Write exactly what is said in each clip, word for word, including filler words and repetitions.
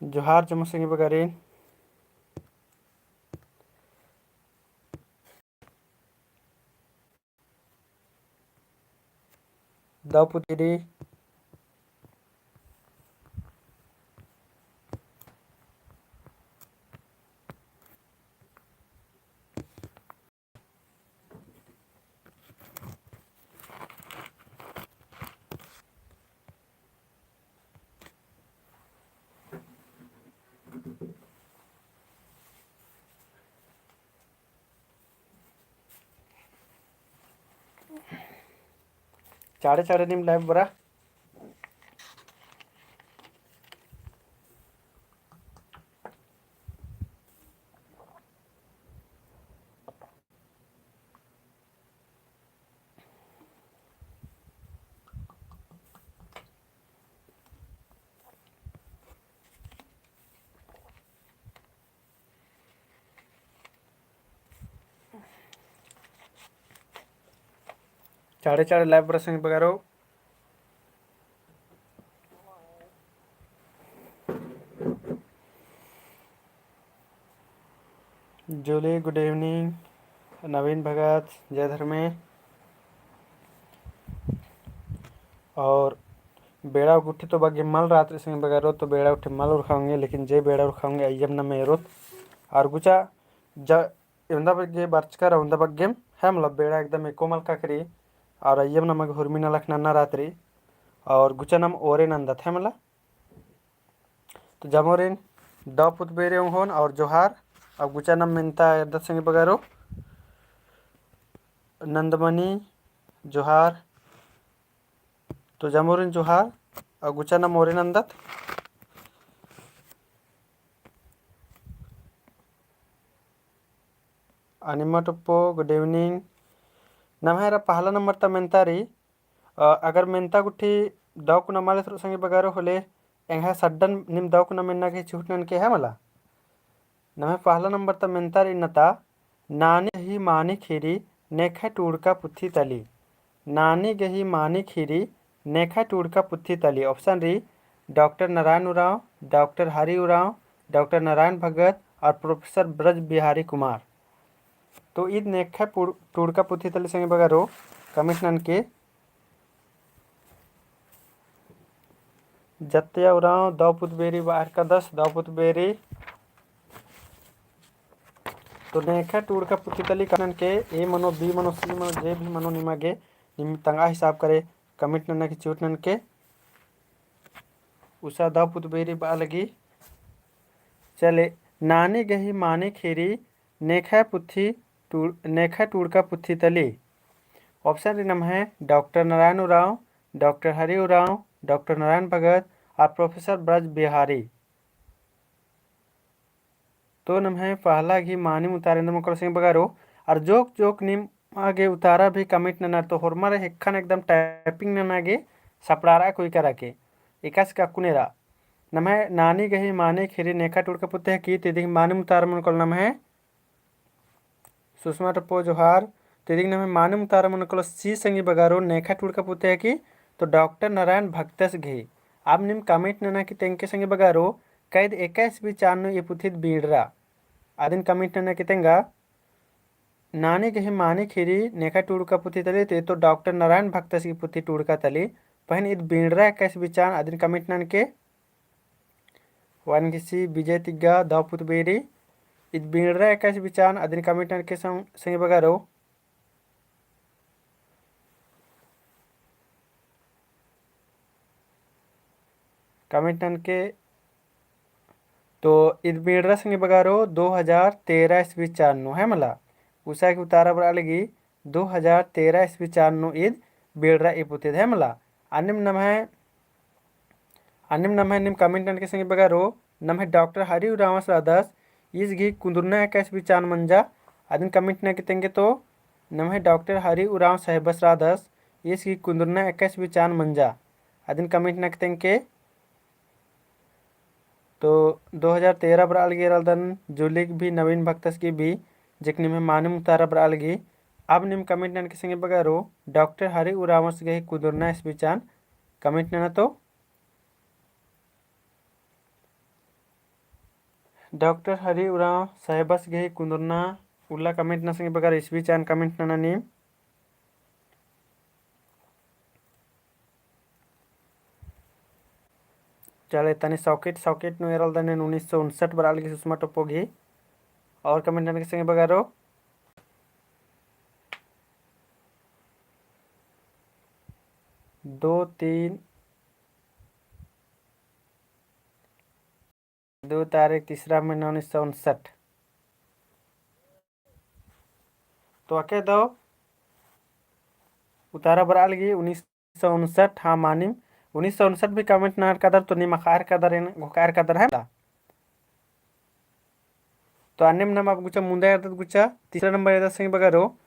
जोहार जम्मो संगी बगारिन। दव पुतबेरी। चाड़े चाड़े नीम live बरा। चाड़े चाड़े live बरा संगी बगारो। जूली, good evening। नवीन भगत, जय धर्मे। और बेड़ा गुट्ठी तो बग्गे मल रात रई संगी बगारो, तो बेड़ा गुट्ठी मल उरखाओंगे, लेकिन जे बेड़ा उरखाओंगे अइय्यम नम एरोत। और गुचा ज-, एवंदा बग्गे बरचका रई, एवंदा बग्गे है, मतलब बेड़ा एकदम एको मल काकरी। और अइय्यम नमगे हुरमी नलख नन्ना रात रई। और गुचा नम ओरे नन्दत है मला। तो जमोरिन दव पुतबेरी ओंगोन और जोहार। अब गुचा नम मेन्ता एरदत संगी बगारो। नंदमनी जोहार। तो जमोरिन जोहार। अब गुचा नम ओरे नन्दत। अनिमा टोप्पो, good evening। नम्है एरा पहला नंबर ता मेन्ता रई। अ, अगर मेन्ता गुट्ठी दव कुना मल एथरओ संगी बगारो होले, एंग्है सड्डन नीम दव कुना मेन्ना गे चिहुट ननके है मला। नम्है पहला नंबर ता मेन्ता रई इन्ना ता, नानी गही मानी खीरी नेखय टूड़का पुथी तली। नानी गही मानी खीरी नेखय टूड़का पुथी तली। Option रई डॉक्टर नारायण उराँव, डॉक्टर हरि उराँव, डॉक्टर नारायण भगत और प्रोफेसर ब्रज बिहारी कुमार। तो ईद नेखय पुड़-, टूड़का पुथी तली संगी बगारो comment ननके। जत्या उराँव दव पुतबेरी बाहर का दस दव पुतबेरी। तो नेखय टूड़का पुथी तली comment ननके, A मनो, B मनो, C मनो, जे भी मनो निमा गे, निम तंगआ हिसाब करे comment नन्ना की चिहुट ननके। उसा दव पुतबेरी बआ लगी। चले, नानी गही मानी खीरी नेखय पुथी टूड़-, नेखय टूड़का पुथी तली। Option रई नम्है डॉक्टर नारायण उराँव, डॉक्टर हरि उराँव, डॉक्टर नारायण भगत और प्रोफेसर ब्रज बिहारी। तो नम्है पहला गही मानिम उतारा एन्देर मनो कालो संगी बगारो। और जोक जोक निमा गे उतारा भी comment ननर तो होरमर हेक्खन एकदम typing नना गे सपड़ारआ कोई करा के। एकासे का कुनेरा। नम्है नानी गही मानी खीरी नेखय टूड़का पुथी है कि, तो इदिगही मानिम उतारा मनो कालो नम्है सुषमा टोप्पो जोहार। तो इदिगही नम्है मानिम उतारा मनो कालो C संगी बगारो नेखय टूड़का पुथी है कि, तो डॉक्टर नारायण भगतस गही। अब निम comment नना की तेंगके संगी बगारो, कइद एका ईस्वी चान नू ई पुथिद बीड़रा। अदिन comment नना की तेंगा, नानी गही मानी खीरी नेखय टूड़का पुथी तली, तो ई तो डॉक्टर नारायण भगतस गही पुथी टूड़का तली। पहें ईद बीड़रा एका ईस्वी चान, अदिन comment ननके। वानगिसी विजय तिग्गा दव पुतबेरी। ईद बीड़रा एका ईस्वी चान, अदिन comment ननके सं-, संगी बगारो। Comment ननके। तो ईद बीड़रा संगी बगारो दो हजार तेरह ईस्वी चान नू है मला। उसा गही उतारा बरआ लगी दो हजार तेरह ईस्वी चान नू ईद बीड़रा ई पुथिद है मला। अन्नेम नम्है, अन्नेम नम्है निम comment ननके संगी बगारो, नम्है डॉक्टर हरि उराँवस रअदस, ईस गही कुन्दुरना एका ईस्वी चान मंजा, अदिन comment ननके तेंगे तो, नम्है डॉक्टर हरि उराँव साहेबस रअदस, ईस गही कुन्दुरना एका ईस्वी चान मंजा, अदिन comment ननके तेंगे। तो दो हजार तेरह बरआ लगी एरा लगदन, जूली गही भी, नवीन भगतस गही भी, जेक निम्है मानिम उतारा बरआ लगी। अब निम comment ननके संगी बगारो, डॉक्टर हरि उराँवस गही कुन्दुरना ईस्वी चान comment नना तो। डॉक्टर हरि उराँव साहेबस गही कुन्दुरना उल्ला comment नना संगी बगर, ईस्वी चान comment नना नीम। चले, तनी सौकेट, सौकेट नू एरलदन एन उन्नीस सौ उनसठ बरआ लगी सुषमा टोप्पो गही। और comment नना के संगी बगरो। दो तीन, दो तारीख, तीसरा महीना, उन्नीस सौ उनसठ। तो अके दव उतारा बरआ लगी उन्नीस सौ उनसठ, हाँ मानिम, उन्नीस सौ उनसठ भी comment नना कादर, तो नीम अख़आ कादर, एन घोखआ कादर है ला। तो अन्नेम नाम अब गुचा मुन्दा एरदत गुचा, तीसरा नंबर एरदत संगी बगरो।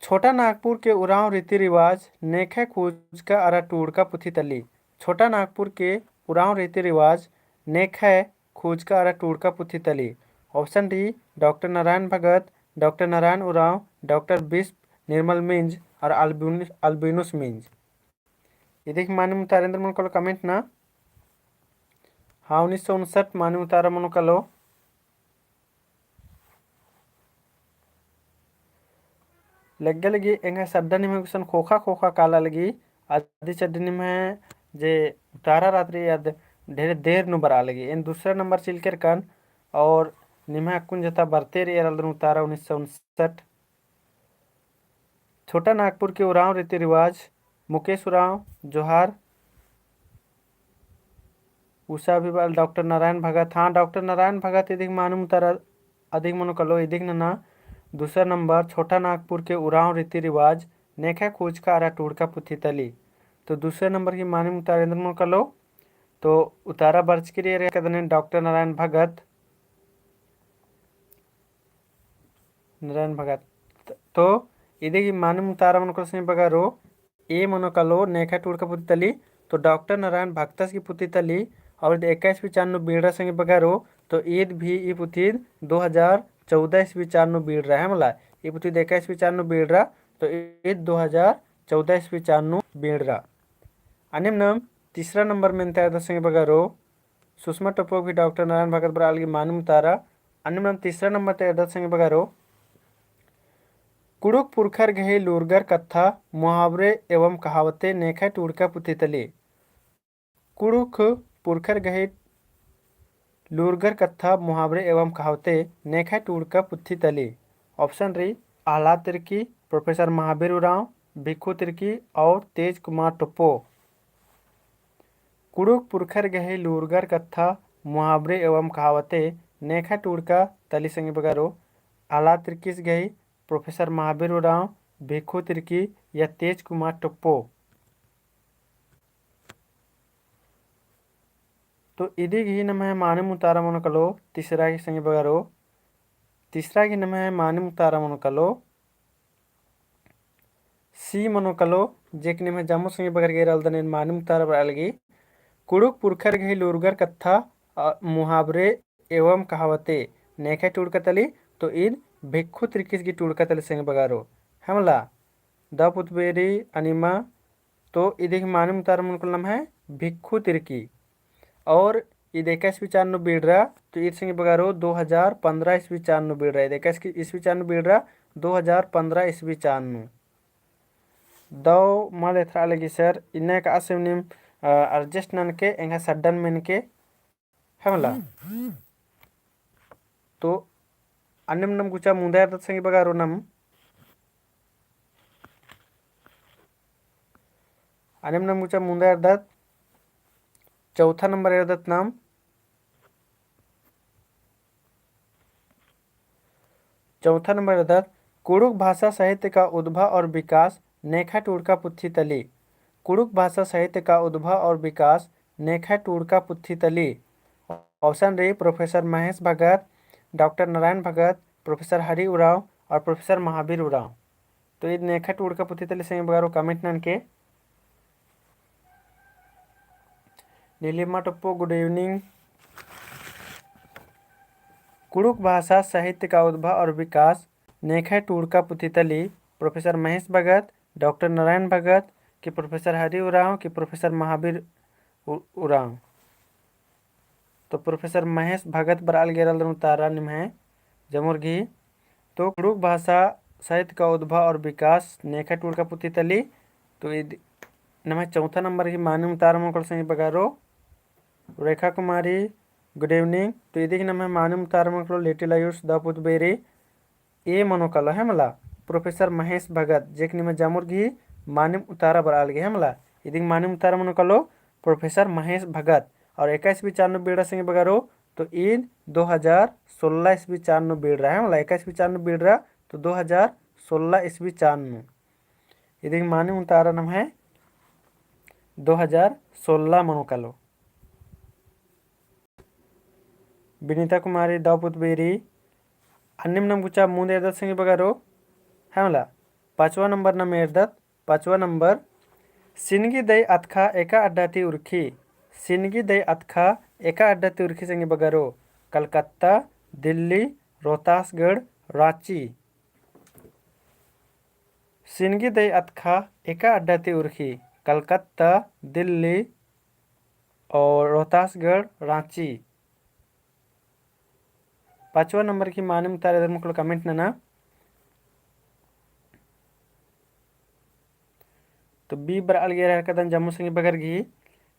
छोटा नागपुर के उराँव रीति रिवाज नेखय खुजका अरा टूड़का पुथी तली। छोटा नागपुर के उराँव रीति रिवाज नेखय खुजका अरा टूड़का पुथी तली। Option D, डॉक्टर नारायण भगत, डॉक्टर नारायण उराँव, डॉक्टर बिस्प, निर्मल मिंज और अल्बिन-, अल्बिनुस मिंज। इदिक मानिम उतारा एन्देर मनो कालो comment ना। हाँ, उन्नीस सौ उनसठ मानिम उतारा मनो कालो। लग्गा लगी एंगा सड्डा निम्है गुसन खोखा खोखा काला लगी, अदी चड्डी निम्है जे उतारा रात्रि अद ढेर देर नू बरआ लगी। एन दूसरा नंबर चिलकर कन और निम्है अक्कुन जता बरते रई एरलदन उतारा उन्नीस सौ उनसठ। छोटा नागपुर के उराँव रीति रिवाज, मुकेश उराँव, जोहार। उषा भी बरआ लगी डॉक्टर नारायण भगत, हाँ, डॉक्टर नारायण भगत इदिक मानिम उतारा अदिक मनो कालो, इदिक नना दूसरा नंबर, छोटा नागपुर के उराँव रीति रिवाज नेखय खुजका अरा टूड़का पुथी तली। तो दूसरा नंबर की मानिम उतारा एन्देर मनो कालो, तो उतारा बरचकी रई एरा कदने डॉक्टर नारायण भगत। नारायण भगत। तो इदिक मानिम उतारा मनो कालो संगी बगरो, A मनो कालो नेखय टूड़का पुथी तली, तो डॉक्टर नारायण भगतस की पुथी तली, और ईद एका ईस्वी चान नू बीड़रा संगी बगरो, तो ईद भी ई पुथी दो हजार चौदह ईस्वी चान नू बीड़रा है मला, ई पुथी एका ईस्वी चान नू बीड़रा, तो ईद दो हजार चौदह ईस्वी चान नू बीड़रा। अन्नेम नाम तीसरा नंबर मेन्ता एरदत संगी बगरो, सुषमा टोप्पो भी डॉक्टर नारायण भगत बरआ लगी मानिम उतारा। अन्नेम नाम तीसरा नंबर ता एरदत संगी बगरो। कुँड़ुख़ पुरखर गही लूरगर कत्था, मुहावरे एवं कहावते नेखय टूड़का पुथी तली। कुँड़ुख़ पुरखर गही लूरगर कत्था, मुहावरे एवं कहावते नेखय टूड़का पुथी तली। Option रई, आह्लाद तिर्की, प्रोफेसर महावीर उराँव, भिक्खू तिर्की और तेज कुमार टोप्पो। कुँड़ुख़ पुरखर गही लूरगर कत्था, मुहावरे एवं कहावते नेखय टूड़का तली संगी बगरो, आह्लाद तिर्कीस गही, प्रोफेसर महावीर उराँव, भिक्खू तिर्की या तेज कुमार टोप्पो। तो इदी गही नम्है मानिम उतारा मनो कालो तीसरा गही संगी बगरो। तीसरा गही नम्है मानिम उतारा मनो कालो C मनो कालो, जेक नम्है जम्मो संगी बगर गे रलदन एन मानिम उतारा बरआ लगी। कुँड़ुख़ पुरखर गही लूरगर कत्था, अ, मुहावरे एवं कहावते नेखय टूड़का तली, तो ईद भिक्खू तिर्कीस गही टूड़का तली संगी बगरो। हमला दव पुतबेरी अनिमा, तो इदी गही मानिम उतारा मनो कालो नम्है भिक्खू तिर्की। और ईद एका ईस्वी चान नू बीड़रा, तो ईद संगी बगरो दो हजार पन्द्रह ईस्वी चान नू बीड़रा, ईद एका ईस्वी चान नू बीड़रा, दो हजार पन्द्रह ईस्वी चान नू। दव मल एथरआ लगी सर, इन्ना का आसिम नीम, अ, adjust ननके, एंगा सड्डन मेनके, हमला। तो अन्नेम नाम गुचा मुन्दा एरदत संगी बगरो नाम। अन्नेम नाम गुचा मुन्दा एरदत, चौथा नंबर एरदत नाम। चौथा नंबर एरदत, कुँड़ुख़ भाषा साहित्य का उद्भव और विकास नेखय टूड़का पुथी तली। कुँड़ुख़ भाषा साहित्य का उद्भव और विकास नेखय टूड़का पुथी तली। Option रई प्रोफेसर महेश भगत, डॉक्टर नारायण भगत, प्रोफेसर हरि उराँव और प्रोफेसर महावीर उराँव। तो ईद नेखय टूड़का पुथी तली संगी बगरो comment ननके। नीलिमा टोप्पो, good evening। कुँड़ुख़ भाषा साहित्य का उद्भव और विकास नेखय टूड़का पुथी तली, प्रोफेसर महेश भगत, डॉक्टर नारायण भगत, कि प्रोफेसर हरि उराँव, कि प्रोफेसर महावीर उ-, उराँव। तो प्रोफेसर महेश भगत बरआ लगी रअदन उतारा निम्है जमुर गही। तो कुँड़ुख़ भाषा साहित्य का उद्भव और विकास नेखट उड़का पुती तली। तो इद नम्है चौथा नंबर गही मानिम उतारा मनो कालो संगी बगरो। रेखा कुमारी, good evening। तो इदिक नम्है मानिम उतारा मनो कालो लिटिल आयुष दौपुत बेरी। ए मनो कालो है मला, प्रोफेसर महेश भगत, जेक निम्है जमुर गही मानिम उतारा बरआ लगी है मला। इदिक मानिम उतारा मनो कालो प्रोफेसर महेश भगत। और एका ईस्वी चान नू बीड़ रआ संगी बगरो, तो ईद दो हजार सोलह ईस्वी चान नू बीड़ रआ है मला। एका ईस्वी चान नू बीड़ रआ, तो दो हजार सोलह ईस्वी चान नू। इदिक मानिम उतारा नम्है दो हजार सोलह मनो कालो। विनीता कुमारी दौपुत बेरी। अन्नेम नम गुचा मुन्द एरदत संगी बगरो, है मला। पाँचवा नंबर नम एरदत, पाँचवा नंबर। सिनगी दई अतखा एका अड्डा ती उरखी। सिनगी दई अतखा एका अड्डा ती उरखी संगी बगरो। कलकत्ता, दिल्ली, रोहतासगढ़, राँची। सिनगी दई अतखा एका अड्डा ती उरखी। कलकत्ता, दिल्ली और रोहतासगढ़, राँची। पाँचवा नंबर गही मानिम उतारा एदर मोकलो comment नना। तो B बरआ लगी एरा हरकदन जम्मो संगी बगर गही,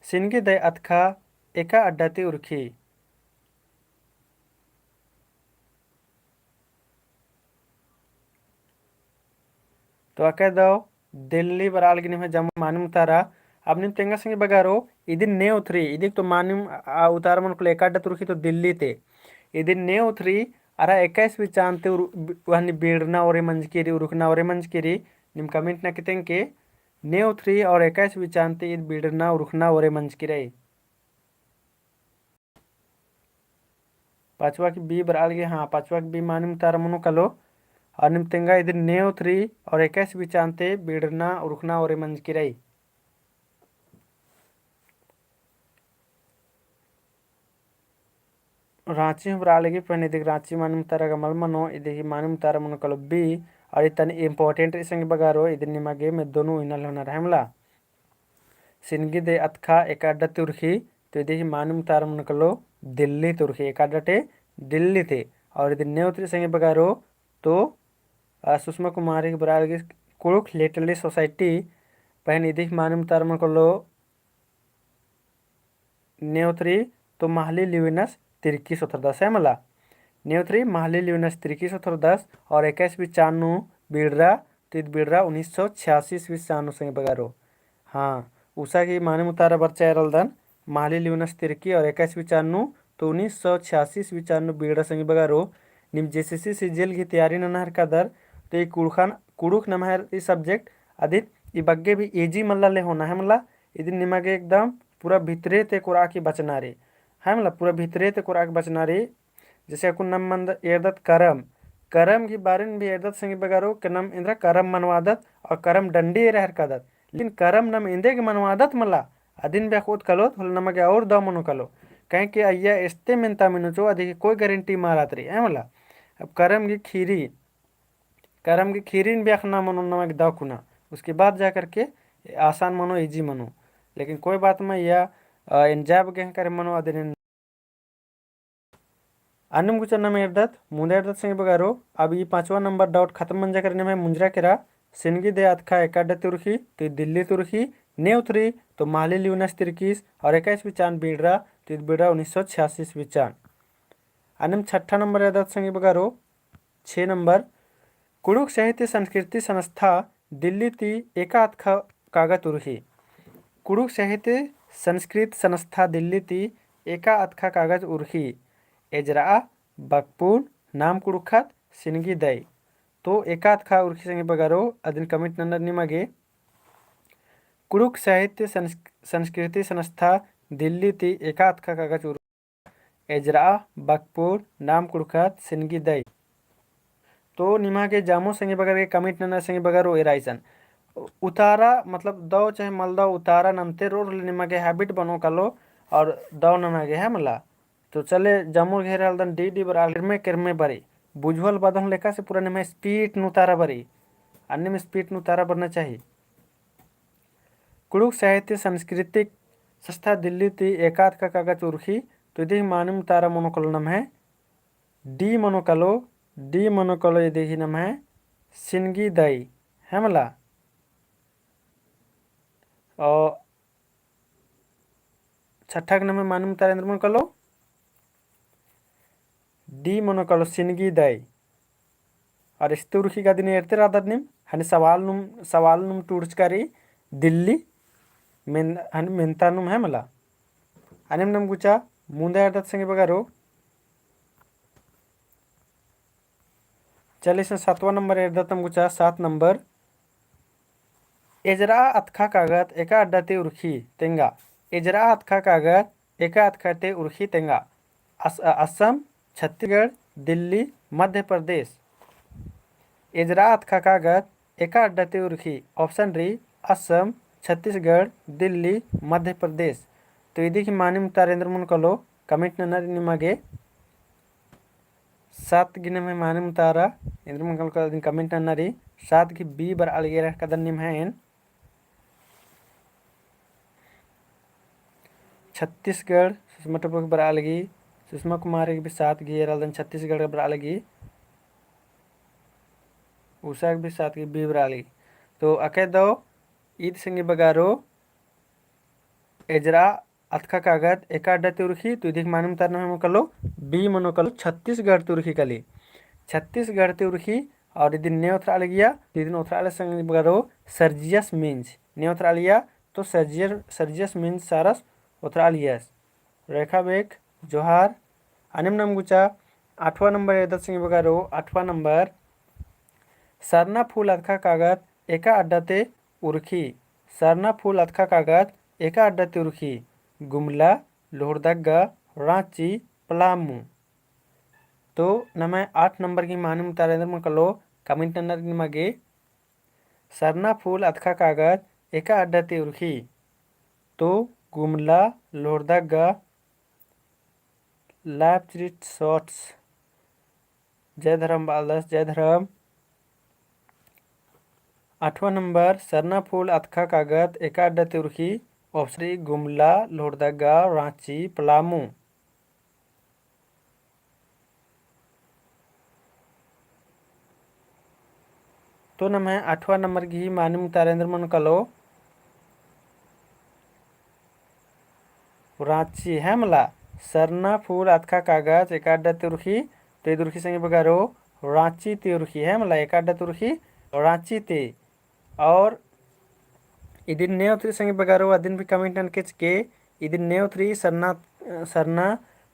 सिनगी दई अतखा एका अड्डा ती उरखी। तो अकय दव दिल्ली बरआ लगी निम्है जम्मो मानिम उतारा। अब नीम तेंगा संगी बगरो, इदिन ने उथरी, इदिक तो मानिम आ, उतारा मनो कालो एका अड्डा ती उरखी तो दिल्ली ती। इदिन ने उथरी, अरा एका ईस्वी चान ती उर-, बि-, वहनी बीड़ना ओरे मंजकी रई, उरखना ओरे मंजकी रई, नीम comment नना की तेंगके, ने उथरी और एका ईस्वी चान ती ईद बीड़ना उरखना ओरे मंजकी रई। पाँचवा गही B बरआ लगी, हाँ, पाँचवा गही B मानिम उतारा मनो कालो। और नीम तेंगा इदिन ने उथरी और एका ईस्वी चान ती बीड़ना उरखना ओरे मंजकी रई। राँची हूँ बरआ लगी, पहें इदिक राँची मानिम उतारा गा मल मनो, इदिक मानिम उतारा मनो कालो B। और इतनी important रई संगी बगरो, इदिन निमा गे मेद्दो नू इन्ना ले होना रई मला। सिनगी दई अतखा एका अड्डा ती उरखी, तो इदिक मानिम उतारा मनो कालो दिल्ली ती उरखी, एका अड्डा ती दिल्ली ती। और इदिन ने उथरी संगी बगरो, तो, आ, सुषमा कुमारी गही बरआ लगी कुँड़ुख़ Literary Society, पहें इदिक मानिम उतारा मनो कालो ने उथरी तो महली लिविनस तिरकी सोथरदस है मला। ने उथरी महली लिविनस तिरकी सोथरदस और एका ईस्वी चान नू बीड़रा, तो ईद बीड़रा उन्नीस सौ छियासी ईस्वी चान नू संगी बगरो। हाँ, उसा गही मानिम उतारा बरचा एरलदन, महली लिविनस तिरकी और एका ईस्वी चान नू, तो उन्नीस सौ छियासी ईस्वी चान नू बीड़रा संगी बगरो। नीम JCC CGL गही तैयारी नना हरकदर, तो ई कुँड़ुख़न, कुँड़ुख़ नम्है ई subject अदिन ई बग्गे भी easy मल्ला ले होना है मला। इदिन निमा गे एकदम पूरा भितरे ती कोरआ की बचना रई। है मला, पूरा भितरे ती कोरआ की बचना रई। जैसे अक्कुन नम मन्द एरदत करम, करम गही बारेन भी एरदत संगी बगरो, कि नम एन्दरा करम मनवादत और करम डंडी एरा हरकदत। लेकिन करम नम एन्देगे मनवादत मला, अदिन भी अख़ोत कालोत, होले नमा गे और दव मनो कालो। काहे कि अइय्या एस्ते मेन्ता मेनुचो, अदिगे कोई guarantee मल रअत रई, है मला। अब करम गही खीरी, करम गही खीरिन भी अख़ना मनो नमा गे दव कुना, उसके बाद जा करके आसान मनो, easy मनो। लेकिन कोई बात मइय्या, अ, एन्जॉय बग्गे हूँ करम मनो अदिन। अन्नेम गुचा नम एरदत, मुन्द एरदत संगी बगरो। अब ई पाँचवा नंबर doubt खतम मंजा केरा निम्है मुंजरा केरा। सिनगी दई अतखा एका अड्डा ती उरखी, तो ईद दिल्ली ती उरखी, ने उथरी, तो महली लिविनस तिरकीस, और एका ईस्वी चान बीड़रा, तो ईद बीड़रा उन्नीस सौ छियासी ईस्वी चान। अन्नेम छठा नंबर एरदत संगी बगरो, छे नंबर, कुँड़ुख़ साहित्य संस्कृति संस्था दिल्ली ती एका अतखा कागज उरखी। कुँड़ुख़ साहित्य संस्कृत संस्था दिल्ली ती एका अतखा कागज उरखी। एजरआ, बकपुन, नाम कुँड़ुख़त, सिनगी दई। तो एका अतखा उरखी संगी बगरो, अदिन comment नन्ना निमा गे। कुँड़ुख़ साहित्य संस-, संस्कृति संस्था दिल्ली ती एका अतखा कागज उर-, एजरआ, बकपुन, नाम कुँड़ुख़त, सिनगी दई। तो निमा गे जामो संगी बगर गे comment नना संगी बगरो एरा इसन। उतारा मतलब दव चाहे मल दव उतारा नन्ते रओर होले निमा गे habit बनो कालो और दव नना गे है मला। तो चले जामो गे एरा एरदन D, D बरआ केरमे केरमे बारी। बुझुआ ले बअदन होले एकासे पूरा निम्है speed नू उतारा बारी। अन्नेम speed नू उतारा बरना चाही। कुँड़ुख़ साहित्य सांस्कृतिक संस्था दिल्ली ती एका अतखा कागज उरखी, तो इदी ही मानिम तारा मनो कालो नम्है D मनो कालो, D मनो कालो इदी ही नम्है सिनगी दई, है मला। और छठा गे नम्है मानिम तारा एन्देर मनो कालो, D मनो कालो सिनगी दई। और इस्ते उरखी का दिन एरते रअदत नीम, हने सवाल नुम, सवाल नुम टूड़चका रई दिल्ली, मेन-, हने मेन्ता नुम है मला। अनिम नम गुचा मुन्दा एरदत संगी बगारो। चले इसन सातवाँ नंबर एरदत नम गुचा, सात नंबर। एजरा अतखा कागद एका अड्डा ती उरखी तेंगा। एजरा अतखा कागद एका अतखा ती उरखी तेंगा। अस-, अ, असम, छत्तीसगढ़, दिल्ली, मध्य प्रदेश। एजरा अतखा कागद एका अड्डा ती उरखी। Option रई असम, छत्तीसगढ़, दिल्ली, मध्य प्रदेश। तो इदी ही मानिम तारा एन्देर मनो कालो comment नना रई निमा गे। सात गे नम्है मानिम तारा एन्देर मनो कालो comment नना रई। सात गे B बरआ लगी एरा कादन निम्है एन। छत्तीसगढ़, सुषमा टोप्पो गे बरआ लगी, सुषमा कुमारी गे भी सात गे एरा लगदन, छत्तीसगढ़ गे बरआ लगी, उषा गे भी सात गे B बरआ लगी। तो अकय दव ईद संगी बगारो एजरा अतखा कागद एका अड्डा ती उरखी, तो इदी ही मानिम तारा नम्है मनो कालो, B मनो कालो, छत्तीसगढ़ ती उरखी काली। छत्तीसगढ़ ती उरखी, और इदिन ने ओथरआ लगिया, तो इदिन ओथरआ लगी संगी बगारो सर्जियस मिंज। ने ओथरआ लगिया, तो सर्जियर-, सर्जियस मिंज सरस ओथरआ लगियस। रेखा बेक, जोहार। अनिम नम गुचा आठवाँ नंबर एरदत संगी बगारो, आठवाँ नंबर। सरना फूल अतखा कागद एका अड्डा ती उरखी। सरना फूल अतखा कागद एका अड्डा ती उरखी। गुमला, लोहरदगा, राँची, पलामू। तो नम्है आठ नंबर गही मानिम तारा एन्देर मनो कालो comment नना रई निमा गे। सरना फूल अतखा कागद एका अड्डा ती उरखी। तो गुमला, लोहरदगा, live chat shots। जय धर्म बालदस, जय धर्म। आठवाँ नंबर, सरना फूल अतखा कागद एका अड्डा ती उरखी। Option रई गुमला, लोहरदगा, राँची, पलामू। तो नम्है आठवाँ नंबर गही मानिम तारा एन्देर मनो कालो राँची है मला। सरना फूल अतखा कागज एका अड्डा ती उरखी, तो ईद उरखी संगी बगारो राँची ती उरखी है मला, एका अड्डा ती उरखी राँची ती। और इदिन ने ओथरी संगी बगारो अदिन भी comment ननके चिके, इदिन ने ओथरी सरना, सरना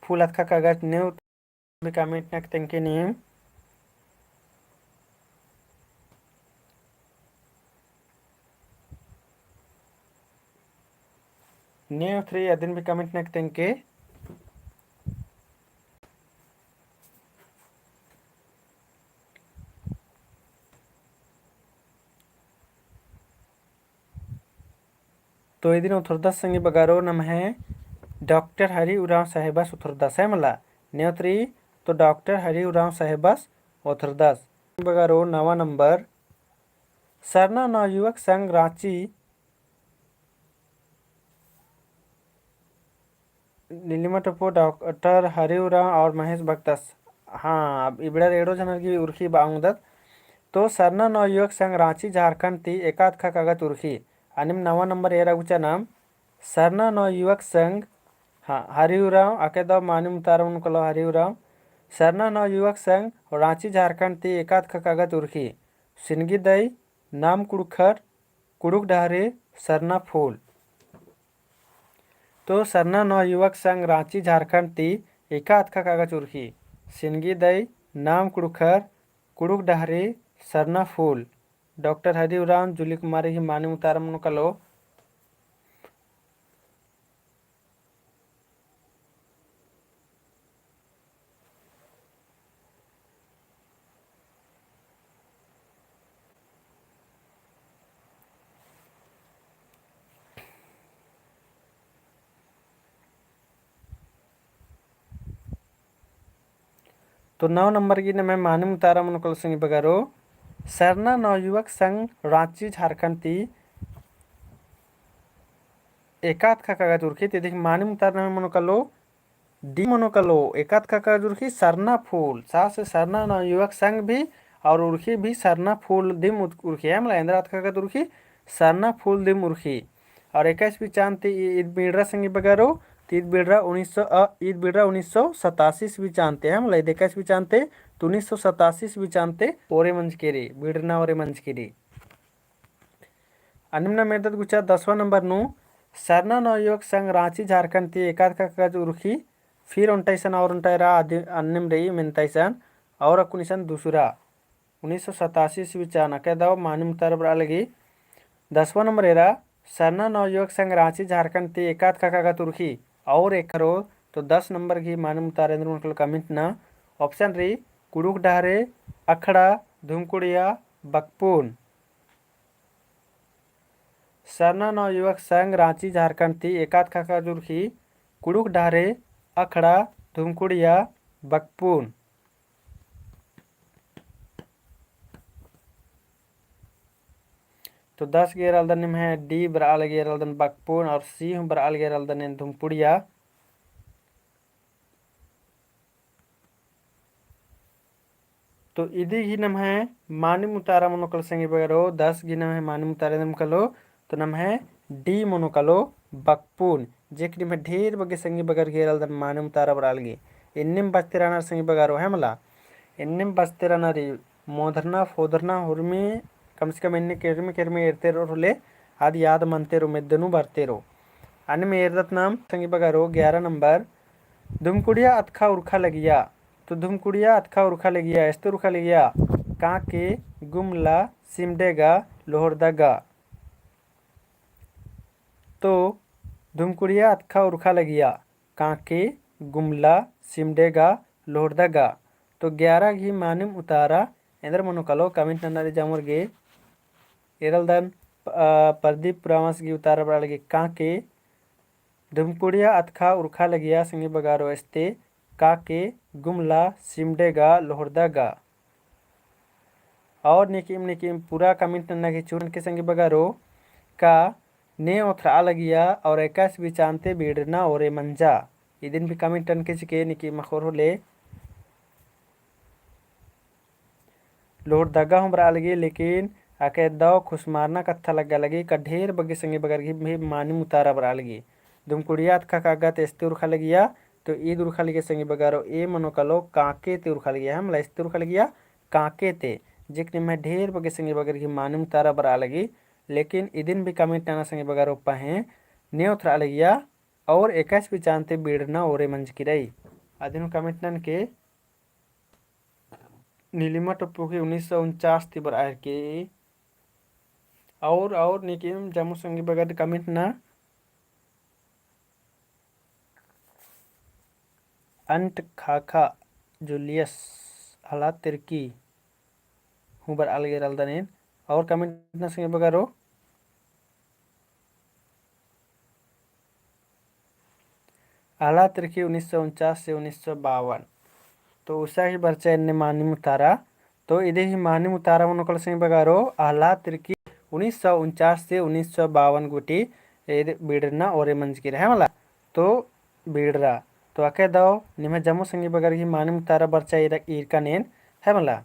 फूल अतखा कागज ने ओथरी भी comment नक तेंके नीम। ने ओथरी अदिन भी comment नक तेंके। तो इदिन ओथरदस संगी बगारो नम्है डॉक्टर हरि उराँव साहेबस ओथरदस है मला। ने ओथरी तो डॉक्टर हरि उराँव साहेबस ओथरदस। बगारो नवा नंबर सरना नवयुवक संघ राँची नीलिमा टोप्पो, डॉक्टर हरि उराँव और महेश भगतस। हाँ, अब इबड़र एड़ो झनर गही उरखी बआ ओंगदत। तो सरना नवयुवक संघ राँची झारखंड ती एका अतखा कागज उरखी। अनिम नवा नंबर एरा गुचा नाम सरना नवयुवक संघ, हाँ, हरि उराँव, अके दव मानिम उतारम नू कलो हरि उराँव। सरना नवयुवक संघ राँची झारखंड ती एका अतखा कागज उरखी। सिनगी दई, नाम कुँड़ुख़र, कुँड़ुख़ डहरे, सरना फूल। तो सरना नवयुवक संघ राँची झारखंड ती एका अतखा कागज उरखी। सिनगी दई, नाम कुँड़ुख़र, कुँड़ुख़ डहरे, सरना फूल। डॉक्टर हरि उराँव, जूली कुमारी गही मानिम उतारम नू कलो। तो नौ नंबर गही नम्है मानिम उतारम नू कलो संगी बगारो, सरना नवयुवक संघ राँची झारखंड ती एका अतखा कागज उरखी। तो इदी गही मानिम उतारम नू कलो D मनो कालो, एकाद ख़क्खा गही उरखी सरना फूल, सास सरना नवयुवक संघ भी और उरखी भी सरना फूल दिम उत-, उरखी है, मला एन्दरा अतख़ा गही उरखी सरना फूल दिम उरखी। और एकासे बिचान ती इ-, ईद बिड़रा संगी बगरो, ती ईद बिड़रा उन्नीस सौ, अ, ईद बिड़रा उन्नीस सौ सतासी से बिचान ती है, मला ईद एकासे बिचान ती, तो उन्नीस सौ सतासी से बिचान ती ओरे मंजकी रई, बिड़रना ओरे मंजकी रई। अन्नेम नम एरदत गुचा दसवाँ नंबर नू, सरना नवयुवक संघ राँची झारखंड ती एकाद ख़क्खा गही उरखी, फिर ओन्टा इसन और ओन्टा एरा आदि अन्नेम रई मेन्ता इसन, और अक्कुन इसन दूसरा, उन्नीस सौ सतासी से बिचान अकय दव मानिम उतारा बरआ लगी। दसवाँ नंबर एरा, सरना नवयुवक संघ राँची झारखंड ती एकाद ख़क्खा गही उरखी और एकरो, तो दस नंबर गही मानिम उतारा एन्दर मनो कालो comment नना। Option रई, कुँड़ुख़ डहरे, अखड़ा, धुमकुड़िया, बकपुन। सरना नवयुवक संघ राँची झारखंड ती एकाद ख़क्खा गही उरखी, कुँड़ुख़ डहरे, अखड़ा, धुमकुड़िया, बकपुन। तो दस गही एरा लगदन निम्है D बरआ लगी एरा लगदन बकपुन और C हूँ बरआ लगी एरा लगदन एन धुमकुड़िया। तो इदी गही नम्है मानिम उतारा मनो कालो संगी बगरो, दस गही नम्है मानिम उतारा मनो कालो, तो नम्है D मनो कालो बकपुन, जे कि निम्है ढेर बग्गे संगी बगर गही एरा लगदन मानिम उतारा बरआ लगी। एन्नेम बचते रअनर संगी बगरो है मला, एन्नेम बचते रअनर रई, मोधरना, फोधरना, हुरमी, कम से कम एन्ने केरमी, केरमी एरते रओर होले, आद याद मनते रओ, मेद्दे नू बरते रओ। अन्नेम एरदत नाम संगी बगरो, ग्यारह नंबर, धुमकुड़िया अतख़ा उरख़ा लगिया। तो धुमकुड़िया अतख़ा उरख़ा लगिया, एस्ते उरख़ा लगिया, काँके, गुमला, सिमडेगा, लोहरदगा। तो धुमकुड़िया अतख़ा उरख़ा लगिया, काँके, गुमला, सिमडेगा, लोहरदगा। तो ग्यारह गही मानिम उतारा एन्दर मनो कालो comment नना रई जामर गे। एरा लगदन, अ, प्रदीप उराँवस गही उतारा बरआ लगी काँके, धुमकुड़िया अतख़ा उरख़ा लगिया संगी बगरो एस्ते, काँके, गुमला, सिमडेगा, लोहरदगा। और नीकिम, नीकिम पूरा comment नना गही चूरन के संगी बगरो, का ने ओथरआ लगिया और एकासे बिचान ती बिड़रना ओरे मंजा। इदिन भी comment ननके चिके नीकिम अख़ोर होले। लोहरदगा हूँ बरआ लगी, लेकिन अकय दव खुसमारना कत्था लग्गा लगी, का ढेर बग्गे संगी बगर गही भी मानिम उतारा बरआ लगी। धुमकुड़िया अतख़ा कागा ती एस्ते उरख़ा लगिया, तो ईद उरख़ा लगिया संगी बगरो, A मनो कालो काँके ती उरख़ा लगिया, है मला एस्ते उरख़ा लगिया काँके ती, जे कि निम्है ढेर बग्गे संगी बगर गही मानिम उतारा बरआ लगी, लेकिन इदिन भी comment नना संगी बगरो पहें ने ओथरआ लगिया और एकासे बिचान ती बिड़रना ओरे मंजकी रई। अदिन हूँ comment ननके नीलिमा टोप्पो गही उन्नीस सौ उनचास ती बरआ लगी। और, और नीकिम जम्मो संगी बगर comment नना। अंट खाखा जूलियस हला तिरकी हूँ बरआ लगी एरा लगदन एन। और comment नना संगी बगरो। आला तिरकी उन्नीस सौ उनचास से उन्नीस सौ बावन। तो उसा ही बरचा एन्ने मानिम उतारा। तो इदे ही मानिम उतारा मनो कालो संगी बगरो, आला तिरकी उन्नीस सौ उनचास से उन्नीस सौ बावन गूटी इद बिड़रना ओरे मंजकी रई है मला। तो बिड़रा। तो अकय दव निम्है जम्मो संगी बगर ही मानिम उतारा बरचा ईरकन एन है मला।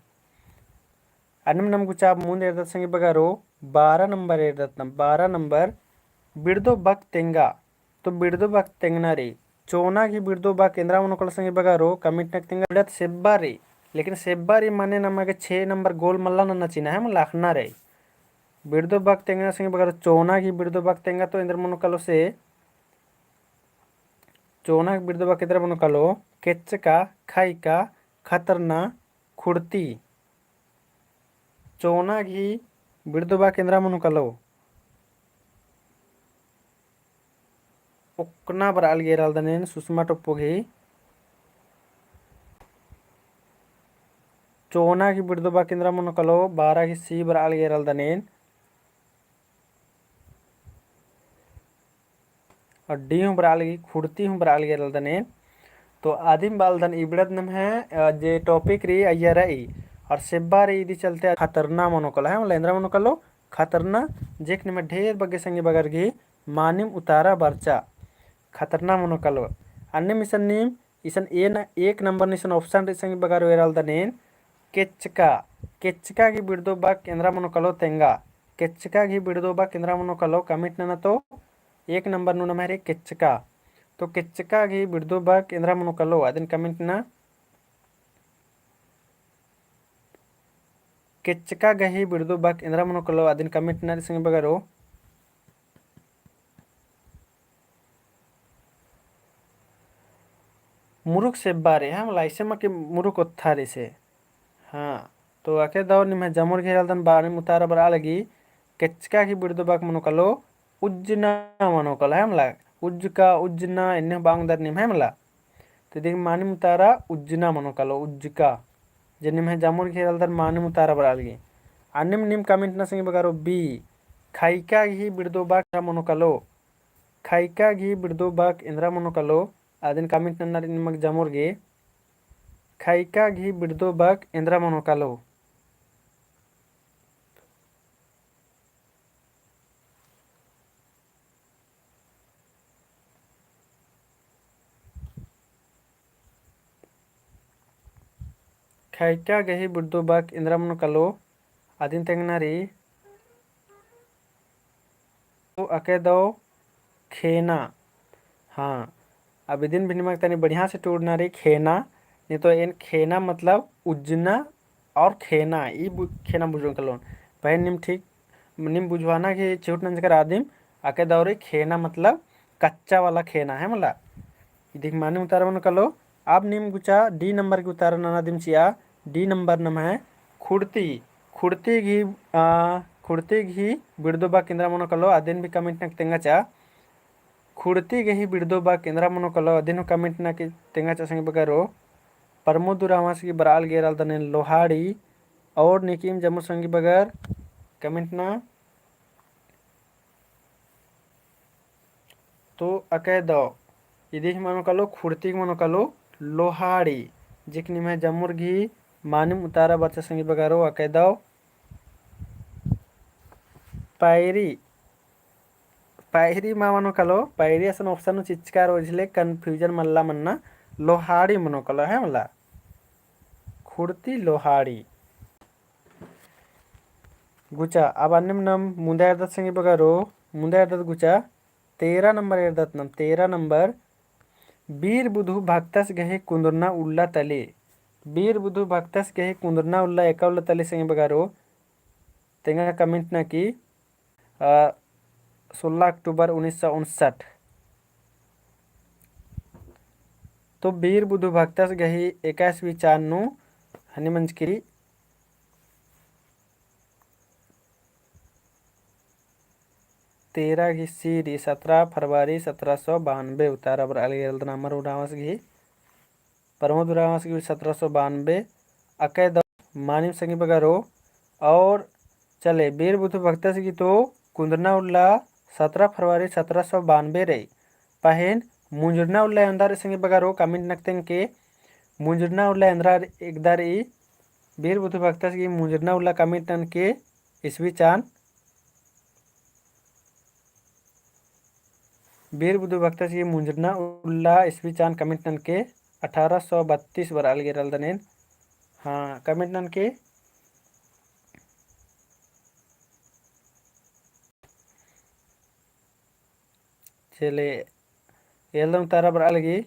अन्नेम नम गुचा मुन्द एरदत संगी बगरो, बारह नंबर एरदत नम, बारह नंबर, बिड़दो बक तेंगा। तो बिड़दो बक तेंगना रई। चोना गही बिड़दो बक एन्दरा मनो कालो संगी बगरो, comment नक तेंगा बिड़त सेब्बा रई। लेकिन सेब्बा रई माने नमा गे छे नंबर गोल मल्ला नन्ना चिना है, मला अख़ना रई। बिड़दो बक तेंगना संगी बगरो, चोना गही बिड़दो बक तेंगा तो एन्दरा मनो कालो से, चोना गही बिड़दो बक एन्दरा मनो कालो, केच्चका, खाइका, खतरना, खुड़ती। चोना गही बिड़दो बक एन्दरा मनो कालो। ओक्कना बरआ लगी एरा लगदन एन सुषमा टोप्पो गही। चोना गही बिड़दो बक एन्दरा मनो कालो, बारह गही सी बरआ लगी एरा लगदन एन। और डी हूँ बरआ लगी, खुड़ती हूँ बरआ लगी एरा लगदन एन। तो आदिम बआ लगदन इबड़द नम्है, अ, जे topic रई अइय्या रई, और सेब्बा रई इदी चलते खतरना मनो कालो, है, मला एन्दरा मनो कालो, खतरना, जे कि निम्है ढेर बग्गे संगी बगर गही मानिम उतारा बरचा, खतरना मनो कालो। अन्नेम इसन नीम इसन एन एक नंबर नू इसन option रई संगी बगरो एरालदन एन केच्चका। केच्चका गही बिड़दो बाक एन्दरा मनो कालो तेंगा। केच्चका गही बिड़दो बाक एन्दरा मनो कालो comment नना तो एक नंबर नू नम्है रई केच्चका। तो केच्चका गही बिड़दो बाक एन्दरा मनो कालो अदिन comment नना। केच्चका गही बिड़दो बाक एन्दरा मनो कालो अदिन comment नना रई संगी बगरो। मुरुक सेब्बा रई, हाँ मला, इसे मा कि मुरुक ओत्था रई से। हाँ, तो अके दौ निम्है जमुर गही एरालदन बानी मुतारा बरआ लगी, केच्चका गही बिड़दो बाक मनो कालो उज्जना मनो कालो, है मला, उज्जका, उज्जना, एन्ने बांग दर निम्है मला। तो इदिगही मानी मुतारा उज्जना मनो कालो, उज्जका। जे निम्है जमुर गही एरालदन मानी मुतारा बरआ लगी। अन्नेम नीम comment नना संगी बगरो B, खइका गही बिड़दो बाक एन्दरा मनो कालो। खइका गही बिड़दो बाक एन्दरा मनो कालो, अदिन comment नन्ना रई निमग जमुर गे। खइका गही बिड़दो बाक एन्दरा मनो कालो। खइका गही बिड़दो बाक एन्दरा मनो कालो, अदिन तेंगना रई। तो अके दौ खेना। हाँ, अब इदिन भी निमग तनी बढ़िया से टूड़ना रई खेना। नहीं तो एन खेना मतलब उज्जना और खेना, ई बु-, खेना बुझोन कालोन। पहें नीम ठीक, नीम बुझवाना कि चिहुट नंजकर आदिम, अके दौ रई खेना मतलब कच्चा वाला खेना, है मला। इदिगही मानी मुतारा मनो कालो। अब नीम गुचा D नंबर गही उतारा नना दिम चिआ। D नंबर नम्है खुड़ती। खुड़ती गही, आ, खुड़ती गही बिड़दो बाक एन्दरा मनो कालो, अदिन भी comment नना तेंगा चा। खुड़ती गही बिड़दो बाक एन्दरा मनो कालो, अदिन हूँ comment नना तेंगा चा संगी बगरो। प्रमोद उराँवस गही बरआ लगी एरालदन एन लोहाड़ी। और नीकिम जमुर संगी बगर comment नना। तो अके दौ, इदिगही मनो कालो, खुड़ती गही मनो कालो लोहाड़ी। जे कि निम्है जमुर गही मानिम उतारा बरचा संगी बगरो, अके दौ पैरी। पैरी मा मनो कालो, पैरी असन option नू चिच्चका रओ, इजले confusion मल्ला मन्ना, लोहाड़ी मनो कालो, है मला। खुड़ती लोहाड़ी। गुचा, अब अन्नेम नाम मुन्दा एरदत संगी बगरो, मुन्दा एरदत गुचा, तेरह नंबर एरदत नाम, तेरह नंबर, बीर बुधु भक्तस गही कुन्दुरना उल्ला तली। बीर बुधु भक्तस गही कुन्दुरना उल्ला एका उल्ला तली संगी बगरो, तेंगा comment नना कि, अ, सोलह अक्टूबर उन्नीस सौ उनसठ। तो बीर बुधु भक्तस गही एका ईस्वी चान नू हनी मंजकी तेरह गही सीरी सत्रह फरवरी सत्रह सौ बानबे उतारा बरआ लगी एरदन अमर उराँवस गही, प्रमोद उराँवस गही सत्रह सौ बानबे, अकय दौ मानिम संगी बगरो। और चले, बीर बुधु भक्तस गही तो कुन्दुरना उल्ला सत्रह फरवरी सत्रह सौ बानबे रई। पहें मुंजुरना उल्ला एवंदा रई संगी बगरो, comment नक्तेंग के मुंजुरना उल्ला एन्दरा एकदा रई। बीर बुधु भक्तस गही मुंजुरना उल्ला comment ननके ईस्वी चान। बीर बुधु भक्तस गही मुंजुरना उल्ला ईस्वी चान comment ननके अठारह सौ बत्तीस बरआ लगी एरदन एन। हाँ, comment ननके। चले, एलदन उतारा बरआ लगी।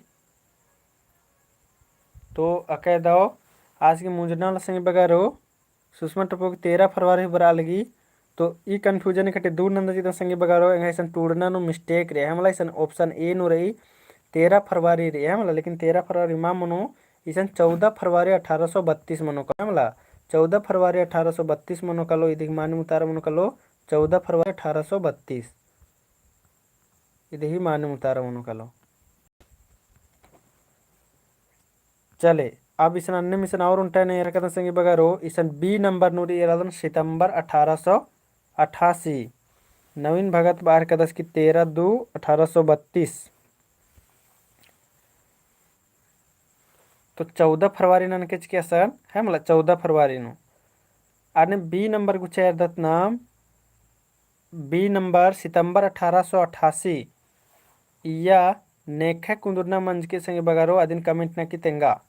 तो अकय दौ आस गही मुंजुरना उल्ला संगी बगरो, सुषमा टोप्पो गही तेरह फरवरी बरआ लगी। तो ई confusion कटे दूर नंदा चिदन संगी बगरो, एंगा इसन टूड़ना नू mistake रई, है मला इसन option A नू रई, तेरह फरवरी रई, है मला, लेकिन तेरह फरवरी मा मनो, इसन चौदह फरवरी अठारह सौ बत्तीस मनो का, है मला, चौदह फरवरी अठारह सौ बत्तीस मनो कालो, इदिगही मानिम उतारा मनो कालो, चौदह फरवरी अठारह सौ बत्तीस। इदिगही मानिम उतारा मनो कालो। चले, अब इसन अन्नेम इसन और ओन्टा नू एरकदन संगी बगरो, इसन B नंबर नू रई एरदन सितंबर अठारह सौ अट्ठासी। नवीन भगत बअर कदस की तेरह दू अठारह सौ बत्तीस। तो चौदह फरवरी ननके चिके असन, है मला, चौदह फरवरी नू। अन्ने B नंबर गुचा एरदत नाम, B नंबर सितंबर अठारह सौ अट्ठासी, इय्या नेखय कुन्दुरना मंजकी संगी बगरो अदिन comment नना की तेंगा।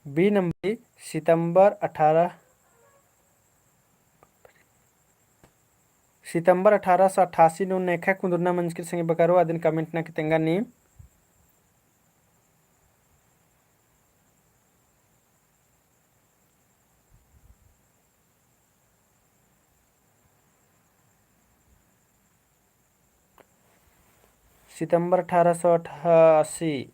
B नंबर, सितंबर अठारह, सितंबर अठारह सौ अट्ठासी नू नेखय कुन्दुरना मंजकी संगी बगरो अदिन comment नना की तेंगा नीम। सितंबर अठारह सौ अट्ठासी।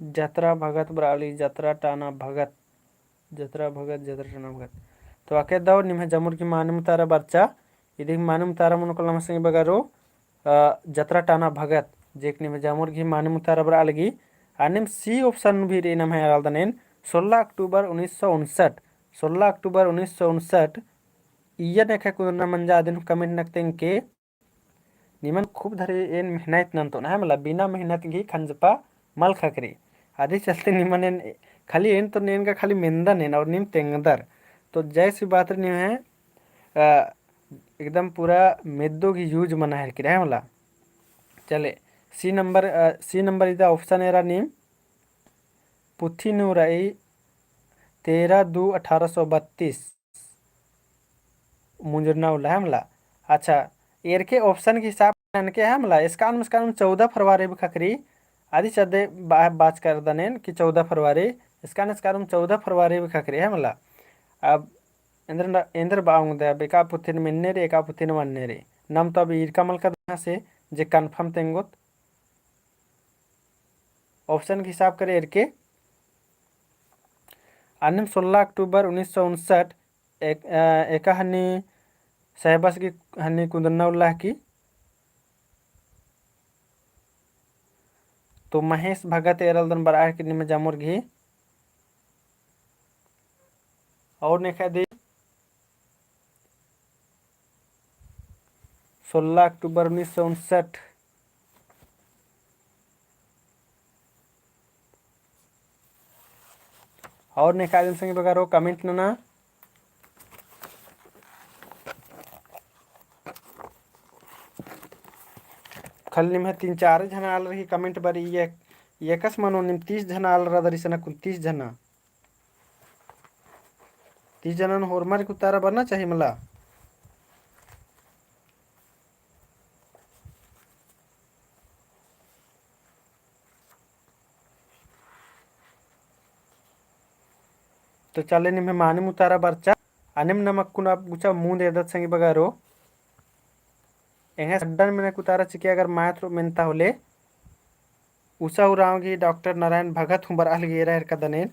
जतरा भगत बरआ लगी, जतरा टाना भगत, जतरा भगत, जतरा टाना भगत। तो अक्कु दव निम्है जमुर गही मानिम उतारा बरचा, इदिक मानिम उतारा मनो कालो नम्है संगी बगरो, अ, जतरा टाना भगत, जेक निम्है जमुर गही मानिम उतारा बरआ लगी। अन्नेम C option भी रई नम्है एरालदन एन, सोलह अक्टूबर उन्नीस सौ उनसठ, सोलह अक्टूबर उन्नीस सौ उनसठ, इय्या नेखय कुन्दुरना मंजा अदिन comment नना की तेंगके। निमन खूब धरे एन मेहनत नन्तोन, है मला, बिना मेहनत गही खंजपा मल ख़क्खरई। अदी चलते निमन एन खाली एन तो एन का खाली मेन्दन एन और नीम तेंगदर। तो जैसी बात रई निम्है, अ, एकदम पूरा मेद्दो गही use मना हेलरकी, है मला। चले, C नंबर, अ, C नंबर इदा option एरा नीम पुथी नू रई तेरह दू अठारह सौ बत्तीस। मुंजुरना उल्ला है मला। अच्छा, एरके option के हिसाब ननके है मला, एसकान एसकान चौदह फरवरी भी ख़क्खरई, अदी चद्दे बा-, बाचका रअदन एन कि चौदह फरवरी, एसकान एसकान चौदह फरवरी भी ख़क्खरई है मला। अब एन्देर न-, एन्देर बआ ओंगदय, अब एका पुथिन मेन्ने रई, एका पुथिन मन्ने रई। नम तो अब ईरका मलका दना से जे confirm तेंगोत। Option के हिसाब करे एरके। अन्नेम सोलह अक्टूबर उन्नीस सौ उनसठ एक, अ, एका हन्नी सहबस गही हन्नी कुन्दुरना उल्ला की। तो महेश भगत एरालदन बरआ हेलरकी निम्है जमुर गही। और नेखय दी सोलह अक्टूबर उन्नीस सौ उनसठ। और नेखय अदिन संगी बगरो comment नना। खाली निम्है तीन चार झना आलर ही comment बरई, ये, ये कस मनो नीम तीस झना आलर रअदर इसन कुन तीस झना। तीस जनन होरमर गही उतारा बरना चाही मला। तो चले निम्है मानिम उतारा बरचा, अन्नेम नम अक्कुन अब गुचा मुन्द एदत संगी बगरो। एंग्है सड्डन मेना की उतारा चिके अगर मात्र मेनता होले, उषा उराँव गही डॉक्टर नारायण भगत हूँ बरआ लगी एरा हेलरकादन एन।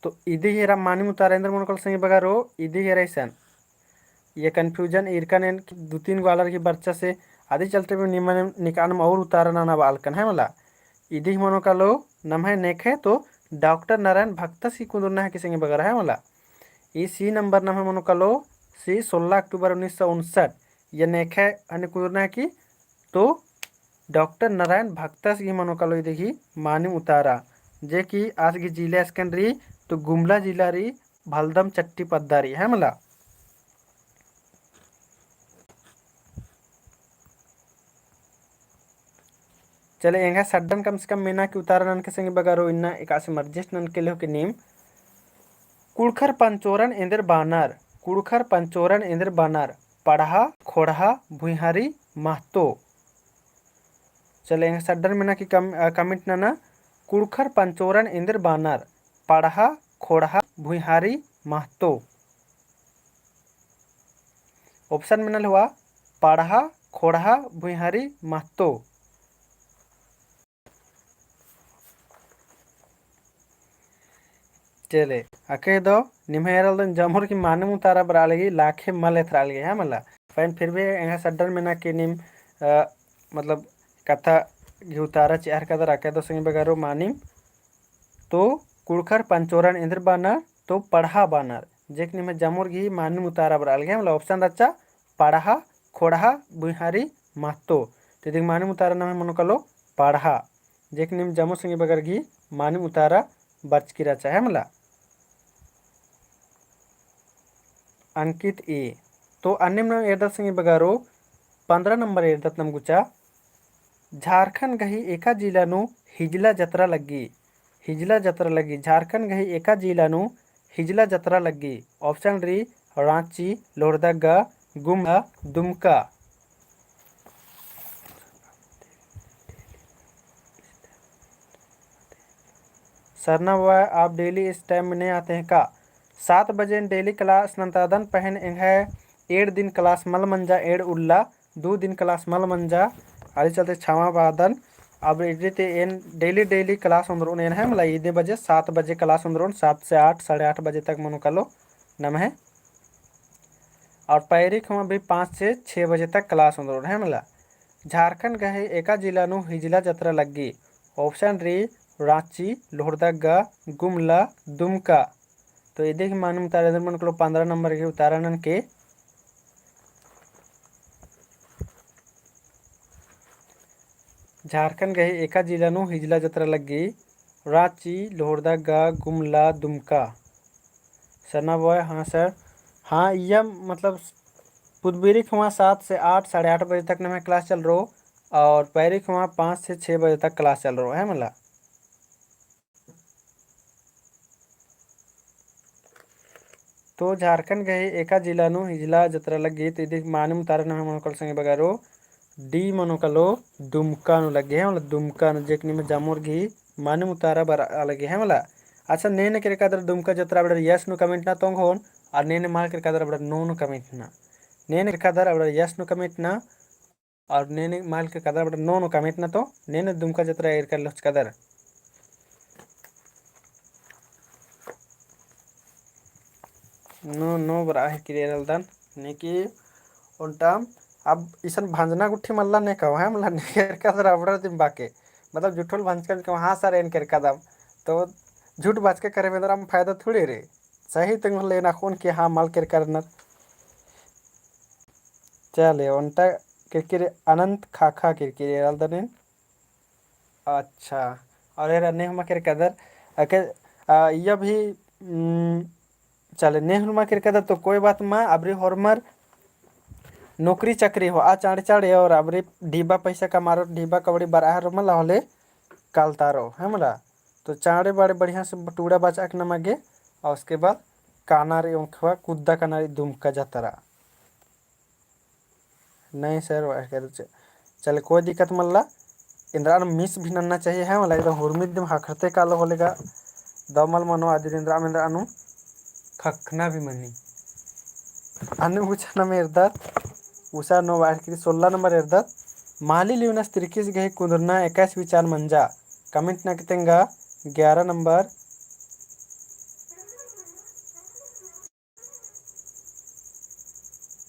तो इदी ही एरा मानिम उतारा एन्देर मनो कालो संगी बगरो, इदी ही एरा इसन। ये confusion ईरकन एन दू तीन गो आलर गही बरचा से, अदी चलते भी निमन निकान में और उतारा नना बआलकन है मला। इदी ही मनो कालो नम्है नेखय तो डॉक्टर नारायण भगतस गही कुन्दुरना है कि संगी बगरो है मला। ई C नंबर नम्है मनो कालो, C सोलह अक्टूबर उन्नीस सौ उनसठ, ये नेखय हने कुन्दुरना है कि तो डॉक्टर नारायण भगतस गही मनो कालो इदी गही मानिम उतारा, जे कि आस गही जिला एसकन रई, तो गुमला जिला रई, भलदम चट्टी पद्दा रई, है मला। चले, एंग्है सड्डन कम से कम मेना की उतारा ननके संगी बगरो इन्ना एकासे adjust ननके लेहो कि नीम। कुँड़ुख़र पंचोरन एन्देर बानर, कुँड़ुख़र पंचोरन एन्देर बानर, पड़हा, खोड़हा, भुइँहारी, महतो। चले, एंग्है सड्डन मेना की कम-, अ, comment नना, कुँड़ुख़र पंचोरन एन्देर बानर, पड़हा, खोड़हा, भुइँहारी, महतो। Option मेनल हुआ, पड़हा, खोड़हा, भुइँहारी, महतो। चले, अक्कु दव निम्है एरालदन जमुर गही मानिम उतारा बरआ लगी, लाखे मल एथरआ लगी, है मला। पहें फिर भी एंग्है सड्डन मेना कि नीम, अ, मतलब, कत्था गही उतारा चिआ हेलरकादर, अक्कु दव संगी बगरो मानिम। तो कुँड़ुख़र पंचोरन एन्देर बानर, तो पड़हा बानर। जे कि निम्है जमुर गही मानिम उतारा बरआ लगी, मतलब option रहचा पड़हा, खोड़हा, भुइँहारी, महतो। तो इदी गही मानिम उतारा नम्है मनो कालो पड़हा। जे कि नीम जमुर संगी बगर गही मानिम उतारा बरचकी रहचा है मला। अंकित ए। तो अन्नेम नाम एरदत संगी बगरो, पन्द्रह नंबर एरदत नाम गुचा। झारखंड गही एका जिला नू हिजला जतरा लग्गी। हिजला जतरा लग्गी। झारखंड गही एका जिला नू हिजला जतरा लग्गी। Option रई राँची, लोहरदगा, गुमला, दुमका। सरना बॉय, आप daily इस time में नहीं आते हैं का? सात बजे daily class नन्तादन, पहें एंग्है एंड़ दिन class मल मंजा, एंड़ उल्ला दू दिन class मल मंजा, आली चलते क्षमा बादन। अब इदे ती एन daily daily class ओन्द्रोन एन है मला, इदे बजे सात बजे class ओन्द्रोन, सात से आठ, साढ़े आठ बजे तक मनो कालो नम्है। और पैरी ख़मा भी पाँच से छः बजे तक class ओन्द्रोन है मला। झारखंड गही एका जिला नू हिजला जतरा लग्गी। Option रई राँची, लोहरदगा, गुमला, दुमका। तो इदे गही मानिम उतारा एन्देर मनो कालो पन्द्रह नंबर गही उतारा ननके। झारखंड गही एका जिला नू हिजला जतरा लग्गी। राँची, लोहरदगा, गुमला, दुमका। सरना बॉय, हाँ sir। हाँ, इय्या मतलब पुदबिरी ख़मा सात से आठ, साढ़े आठ बजे तक नम्है class चलरो और पैरी ख़मा पाँच से छः बजे तक class चलरो है मला। तो झारखंड गही एका जिला नू हिजला जतरा लग्गी, तो इदे मानिम उतारा नम्है मनो कालो संगी बगरो, D मनो कालो दुमका नू लग्गी है, मतलब दुमका नू, जेक निम्है जम्मोर गही मानिम उतारा बरआ लग्गी है मला। अच्छा, ने ने केरकादर दुमका जतरा अबड़र yes नू comment ना तोंग होन, और ने ने मल केरकादर अबड़र no नू comment ना। ने ने केरकादर अबड़र yes नू comment ना, और ने ने मल केरकादर अबड़र no नू comment ना, तो ने ने दुमका जतरा एरका लहचकादर। No, no बरआ है कि एरलदन, ने कि ओन्टा अब इसन भंजना गुट्ठी मल्ला ने कहो है, मला ने केरकादर अबड़र दिम बाके। मतलब झूठोल भंजकन कहो, हाँ sir एन केरकादम। तो झूठ बाचका करे में दराम फायदा थोड़े रे। सही तंग लेना कौन कि हाँ मल केरकादर नर। चले, ओन्टा केरकी रई अनंत खाखा केरकी रई एरलदन एन। अच्छा, और एरा ने हुमा केरकादर, अके, आ, इय्या भी, उम, चले, ने हुमा केरकादर तो कोई बात मा, अबरी होरमर नौकरी चाकरी होआ चाँड़े चाँड़े और अबरी ढिबा पैसा कमारो, ढिबा कबड़ी बरआ हरो मला होले कालतारो, है मला? तो चाँड़े बाड़े बढ़िया से टूड़ा बाचआ के नमा गे, और उसके बाद काना रई ओंखवा कुद्दा काना रई दुमका जतरा। नहीं sir, वह कह दो, च-, चले, कोई दिक्कत मल्ला। एन्दरा नू miss भी नन्ना चाहिए है, मला एकदम हुरमी दिम ख़क्खरते कालो होले गा दव मल मनो, अदिन एन्दरा, एन्दरा नू ख़क्खना भी मनी। अन्ने गुचा नम एरदत, उसा नू बाहर की सोलह नंबर एरदत, महली लिवनस तिरकिस गही कुन्दुरना एकासे विचार मंजा, comment नके तेंगा ग्यारह नंबर।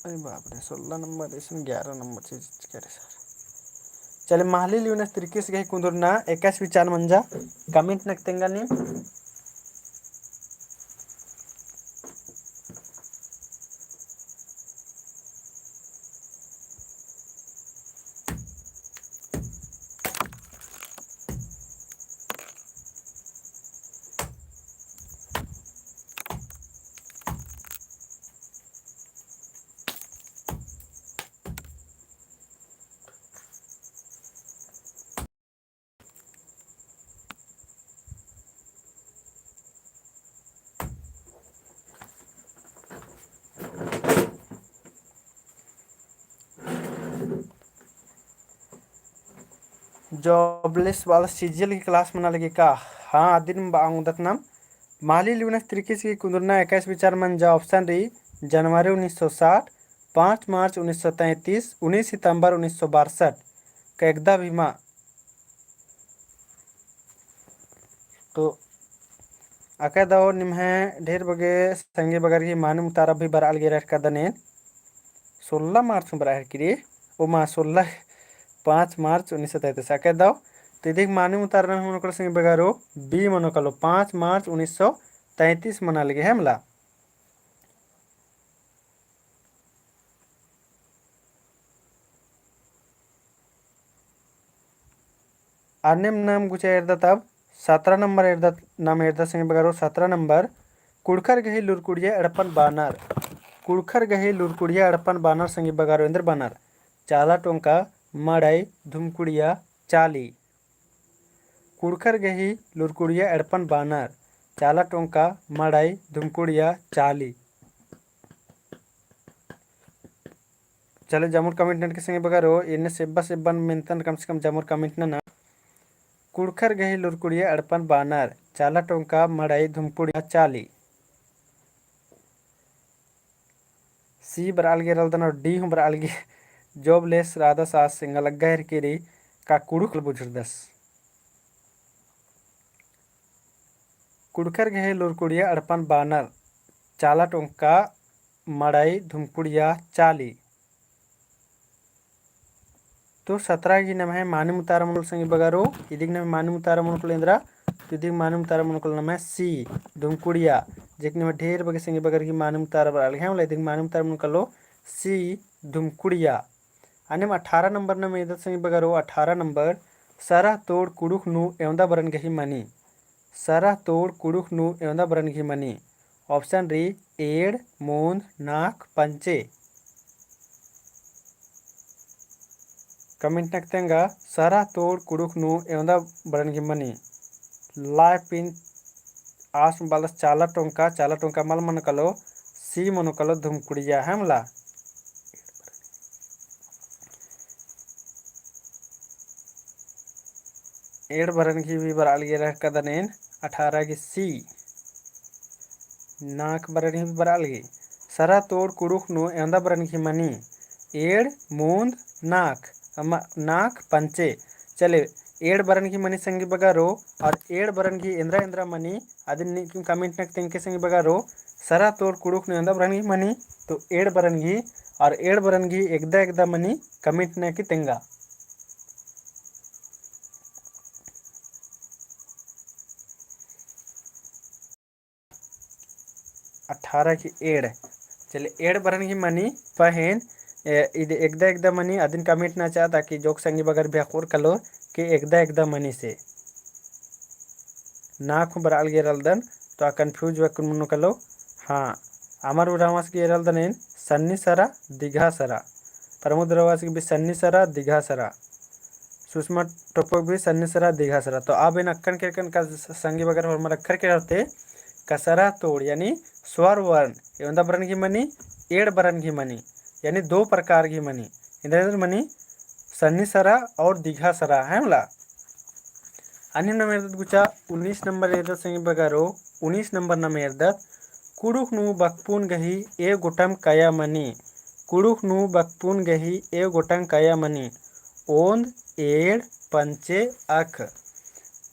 अरे बाप रे, सोलह नंबर, इसन ग्यारह नंबर चीज करे sir। चले, महली लिवनस तिरकिस गही कुन्दुरना एकासे विचार मंजा, comment नके तेंगा नीम। Jobless वाला CGL की class मना लगी का? हाँ, अदिन बआ ओंगदत नाम। महली लिवनस तिरकिस गही कुन्दुरना एकासे विचार मंजा, option रई जनवरी उन्नीस सौ साठ, पाँच मार्च उन्नीस सौ तैंतीस, उन्नीस सितंबर उन्नीस सौ बासठ। का एकदा भी मा तो अकय दव निम्है ढेर बग्गे संगी बगर गही मानिम उतारा भी बरआ लगी रहर का दनेन। सोलह मार्च हूँ बरआ हर किरी, ओ मा सोलह, पाँच मार्च उन्नीस सौ तैंतीस। अकय दव, तो इदिक मानिम उतारा नम्है मनो कालो संगी बगरो, B मनो कालो, पाँच मार्च उन्नीस सौ तैंतीस मना लगी है मला। अन्नेम नाम गुचा एरदत अब सतरा नंबर एरदत, नाम एरदत संगी बगरो सतरा नंबर, कुँड़ुख़र गही लूरकुड़िया एड़पन बानर। कुँड़ुख़र गही लुरकुड़िया एड़पन बानर संगी बगरो एन्देर बानर? चाला टोंका, मड़ई, धुमकुड़िया, चाली। कुँड़ुख़र गही लुरकुड़िया एड़पन बानर? चाला टोंका, मड़ई, धुमकुड़िया, चाली। चले जमुर comment ननके संगी बगरो, एन्ने सेब्बा सेब्बन मेन्तन कम से कम जमुर comment नना। कुँड़ुख़र गही लुरकुड़िया एड़पन बानर? चाला टोंका, मड़ई, धुमकुड़िया, चाली। C बरआ लगी रलदन और D हूँ बरआ लगी। Jobless रअदस आस एंगा लग्गा हेरकी रई का कुँड़ुख़ बुझुरदस। कुँड़ुख़र गही लुरकुड़िया एड़पन बानर? चाला टोंका, मड़ई, धुमकुड़िया, चाली। तो सतरा गही नम्है मानिम उतारा मनो कालो संगी बगरो, इदिक नम्है मानिम उतारा मनो कालो एन्दरा, तो इदिक मानिम उतारा मनो कालो नम्है C, धुमकुड़िया, जेक नम्है ढेर बग्गे संगी बगर गही मानिम उतारा बरआ लगी, हाँ मला, इदिक मानिम उतारा मनो कालो C, धुमकुड़िया। अन्नेम अठारह नंबर नम एरदत संगी बगरो, अठारह नंबर, सरह तोड़ कुँड़ुख़ नू एवंदा बरन गही मनी। सरह तोड़ कुँड़ुख़ नू एवंदा बरन गही मनी। Option रई एंड़, मूंद, नाख़, पंचे। Comment नना गे तेंगा, सरह तोड़ कुँड़ुख़ नू एवंदा बरन गही मनी। लाय पिन आस बालस चाला टोंका, चाला टोंका मल मनो कालो, C मनो कालो धुमकुड़िया, हाँ मला। एंड़ बरन गही भी बरआ लगी रअदन एन, अठारह गही C। नाख़ बरन गही भी बरआ लगी। सरह तोड़ कुँड़ुख़ नू एवंदा बरन गही मनी। एंड़, मूंद, नाख़, अम्म, नाख़, पंचे। चले, एंड़ बरन गही मनी संगी बगरो, और एंड़ बरन गही एन्दरा एन्दरा मनी, अदिन नीकिम comment नना गे तेंगके संगी बगरो, सरह तोड़ कुँड़ुख़ नू एवंदा बरन गही मनी, तो एंड़ बरन गही, और एंड़ बरन गही एकदा एकदा मनी comment नना गे तेंगा। अठारह गही एंड़। चले, एंड़ बरन गही मनी पहें, ए, इद एकदा एकदा मनी अदिन comment नना चा, ताकि जोक संगी बगर भी अख़ोर कालोर कि एकदा एकदा मनी से। नाख़ हूँ बरआ लगी रलदन, तो आ confuse बअक्कुन मनो कालो। हाँ, अमर उराँवस गही रलदन एन सन्नी सरा, दिघा सरा। प्रमोद उराँवस गही भी सन्नी सरा, दिघा सरा। सुषमा टोप्पो गही भी सन्नी सरा, दिघा सरा। तो अब एन अक्कन केरकन का संगी बगर होरमर अक्खर केरते का सरह तोड़ यानी स्वर वर्ण एवंदा बरन गही मनी, एंड़ बरन गही मनी, यानी दो प्रकार गही मनी। एन्देर एन्देर मनी, सन्नी सरा और दिघा सरा, है मला। अन्नेम नम एरदत गुचा उन्नीस नंबर एरदत संगी बगरो, उन्नीस नंबर नम एरदत, कुँड़ुख़ नू बकपुन गही एव गोटंग कया मनी। कुँड़ुख़ नू बकपुन गही एव गोटंग कया मनी। ओन्द, एंड़, पंचे, अख।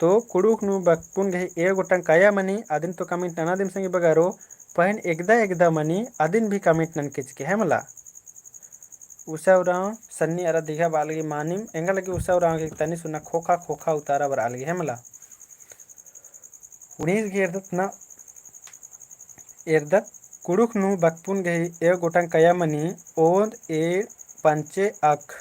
तो कुँड़ुख़ नू बकपुन गही एव गोटंग कया मनी, अदिन तो comment नना दिम संगी बगरो, पहें एकदा एकदा मनी, अदिन भी comment ननके चिके, है मला। उषा उराँव सन्नी अरा दिघा बआ लगी मानिम, एंगा लगी उषा उराँव गही तनी सुना खोखा खोखा उतारा बरआ लगी, है मला। उन्नीस गही एरदत ना, एरदत, कुँड़ुख़ नू बकपुन गही एव गोटंग कया मनी, ओन्द, एंड़, पंचे, अख।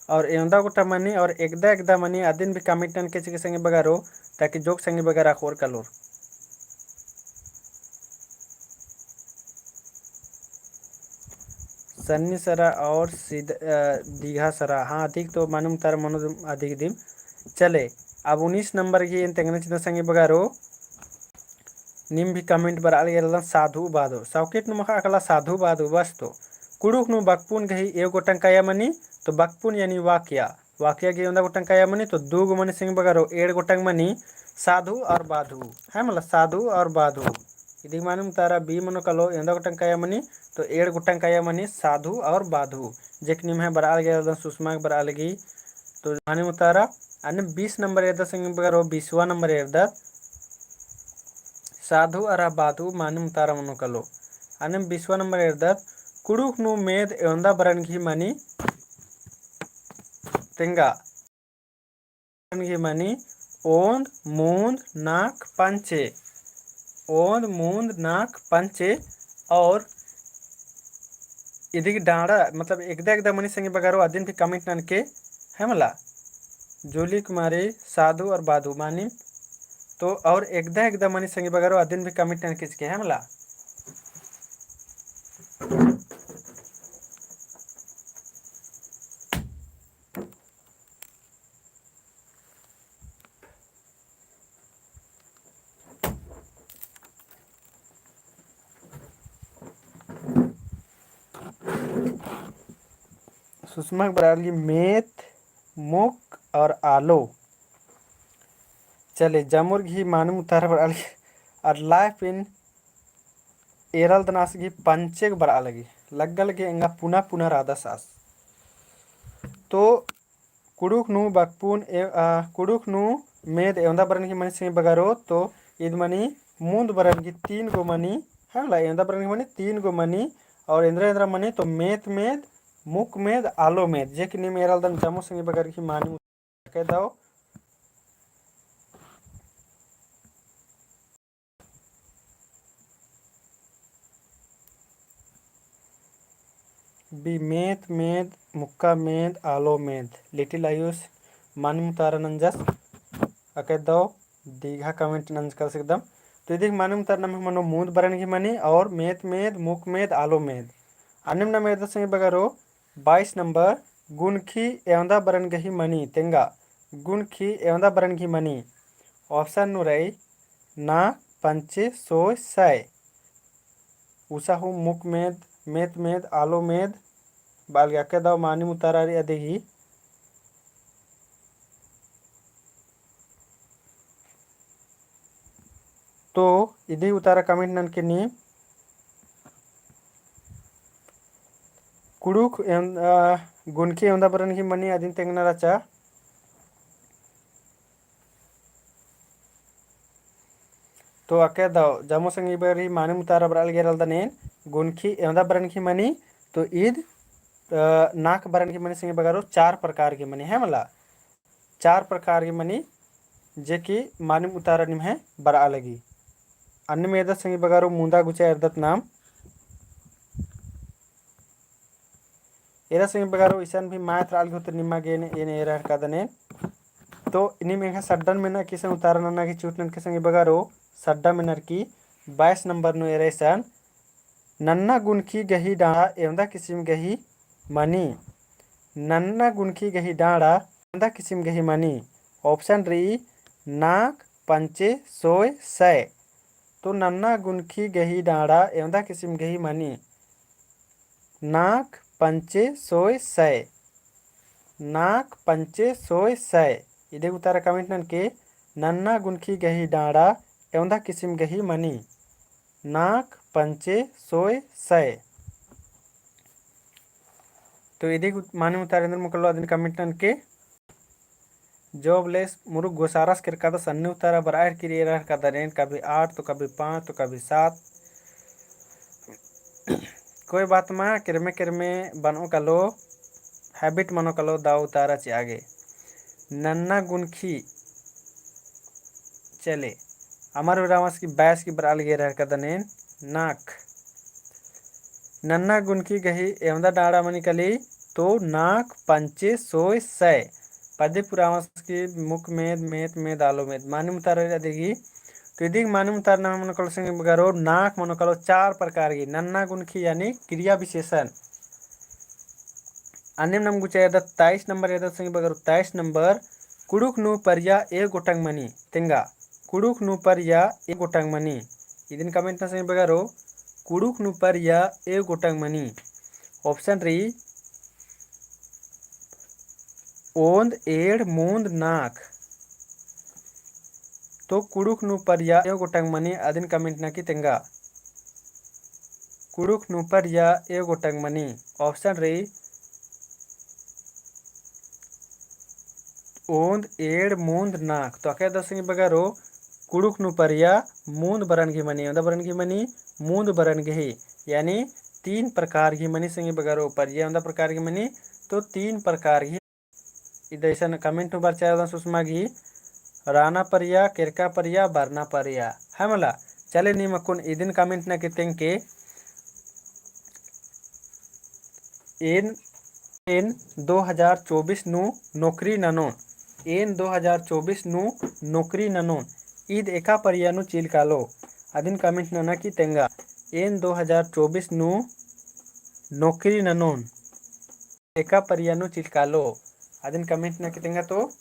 और एवंदा गोटा मनी और एकदा एकदा मनी, अदिन भी comment ननके चिके संगी बगरो, ताकि जोक संगी बगर अख़ोर कालोर। सन्नी सरा और सीध-, अ, दिघा सरा। हाँ, अधिक तो मानिम उतारा मनो अधिक दिम। चले, अब उन्नीस नंबर गही एन तेंगना चिअदन संगी बगरो। नीम भी comment बरआ लगी रलदन साधु बाधु। सौकेट नू मखा अकला साधु बाधु बस तो। कुँड़ुख़ नू बकपुन गही एव गोटंग कया मनी, तो बकपुन यानी वाक्य। वाक्य गही एवंदा गोटंग कया मनी, तो दू गो मनी संगी बगरो, एंड़ गोटंग मनी, साधु और बाधु। है मला, साधु और बाधु। इदिक मानिम उतारा B मनो कालो, एवंदा गोटंग कया मनी, तो एंड़ गोटंग कया मनी, साधु और बाधु। जेक निम्है बरआ लगी रलदन, सुषमा गे बरआ लगी। तो मानिम उतारा, अन्नेम बीस नंबर एरदत संगी बगरो, बीसवा नंबर एरदत। साधु अरा बाधु मानिम उतारा मनो कालो। अन्नेम बीसवा नंबर एरदत, कुँड़ुख़ नू मेद एवंदा बरन गही मनी तेंगा। बरन गही मनी ओन्द, मून्द, नाख़, पंचे। ओन्द, मून्द, नाख़, पंचे। और इदिक डाँड़ा, मतलब एकदा एकदा मनी संगी बगरो अदिन भी comment ननके, है मला? जूली कुमारी, साधु और बाधु मानिम। तो और एकदा एकदा मनी संगी बगरो अदिन भी comment ननके चिके, है मला? सुषमा बरआ लगी मेत, मुक और आलो। चले, जमुर गही मानिम उतारा बरआ लगी, और life in एरलदन आस गही पंचे गे बरआ लगी, लग्गा लगी एंगा पुना पुना रअदस आस। तो कुँड़ुख़ नू बकपुन ए-, आ, कुँड़ुख़ नू मेद एवंदा बरन गही मनी संगी बगरो, तो ईद मनी मुन्द बरन गही तीन गो मनी, है मला, एवंदा बरन गही मनी तीन गो मनी, और एन्द्रा एन्द्रा मनी तो मेत मेद, मुक मेद, आलो मेद, जे कि नीम एरलदन जमो संगी बगर गही मानिम उतारा दव। बी मेत मेद, मुक्का मेद, आलो मेद। लिटिल आयुष मानिम उतारा नंजस, अकय दव दीघा comment नंजकस एकदम। तो इदिक मानिम उतारा नम्है मनो मुन्द बरन गही मनी और मेत मेद, मुक मेद, आलो मेद। अन्नेम नम्है एरदत संगी बगरो बाईस नंबर, गुनखी एवंदा बरन गही मनी, तेंगा, गुनखी एवंदा बरन गही मनी। Option नू रई, नाक, पंचे, सोय, सय। उसा हूँ मुक मेद, मेत मेद, आलो मेद, बआ लगी अकय दव मानिम उतारा रई अदिगही। तो इदी उतारा comment ननके नीम। कुँड़ुख़ एवं-, अ, गुनखी एवंदा बरन गही मनी अदिन तेंगना रहचा। तो अकय दव जमो संगी बगर गही मानिम उतारा बरआ लगी एरलदन एन, गुनखी एवंदा बरन गही मनी, तो ईद, अ, नाक बरन गही मनी संगी बगरो चार प्रकार गही मनी, है मला? चार प्रकार गही मनी, जे कि मानिम उतारा निम्है बरआ लगी। अन्नेम एरदत संगी बगरो मुन्दा गुचा एरदत नाम। एरा संगी बगरो इसन भी मायत रआ लगी होले निमा गे एन एरा रहर कादन एन। तो नीम एंग्है सड्डन मेना की इसन उतारा नना गही चूट ननके संगी बगरो, सड्डा मेनर की बाईस नंबर नू एरा इसन नन्ना गुनखी गही डाँड़ा एवंदा किसिम गही मनी। नन्ना गुनखी गही डाँड़ा एवंदा किसिम गही मनी। Option रई नाक, पंचे, सोय, सय। तो नन्ना गुनखी गही डाँड़ा एवंदा किसिम गही मनी। नाक, पंचे, सोय, सय। नाक, पंचे, सोय, सय। इदी उतारा comment ननके नन्ना गुनखी गही डाँड़ा एवंदा किसिम गही मनी। नाक, पंचे, सोय, सय। तो इदी मानिम उतारा एन्देर मोख़ल्लो अदिन comment ननके। Jobless मुरुख गोसारस केरकादस अन्ने उतारा बरआ हेलरकी एरा हेलरकादन एन, कभी आठ तो कभी पाँच तो कभी सात। कोई बात मा, किरमे किरमे बनो कालो, habit मनो कालो दव उतारा चिआ गे। नन्ना गुनखी चले। अमर उराँवस की बाईस की बरआ लगी एरा हेलरकादन एन नाक। नन्ना गुनखी गही एवंदा डाँड़ा मनी काली तो नाक, पंचे, सोय, सय। प्रदीप उराँवस की मुक मेद, मेत मेद, आलो मेद। मानिम उतारा अदिगही। तो इदी मानिम उतारा नम्है मनो कालो संगी बगरो नाक मनो कालो चार प्रकार गही। नन्ना गुनखी यानी क्रिया विशेषण। अन्नेम नाम गुचा एरदत तेईस नंबर एरदत संगी बगरो तेईस नंबर, कुँड़ुख़ नू परिया एव गोटंग मनी, तेंगा। कुँड़ुख़ नू परिया एव गोटंग मनी। इदिन comment नना संगी बगरो, कुँड़ुख़ नू परिया एव गोटंग मनी। Option रई ओन्द, एंड़, मुन्द, नाक। तो कुँड़ुख़ नू परिया एव गोटंग मनी अदिन comment नना की तेंगा। कुँड़ुख़ नू परिया एव गोटंग मनी। Option रई ओन्द, एंड़, मुन्द, नाक। तो अकय दव संगी बगरो कुँड़ुख़ नू परिया मुन्द बरन गही मनी, एवंदा बरन गही मनी, मुन्द बरन गही, यानी तीन प्रकार गही मनी संगी बगरो। परिया एवंदा प्रकार गही मनी, तो तीन प्रकार गही इदा इसन comment हूँ बरचा एरदन सुषमा गही, राना परिया, केरका परिया, बरना परिया। है मला, चले नीम अक्कुन इदिन comment नना की तेंगके। एन, एन दो हजार चौबीस नू नौकरी ननोन, एन दो हजार चौबीस नू नौकरी ननोन, ईद एका परिया नू चील कालो, अदिन comment नना की तेंगा, एन दो हजार चौबीस नू नौकरी ननोन, एका परिया नू चील कालो, अदिन comment नना की तेंगा तो।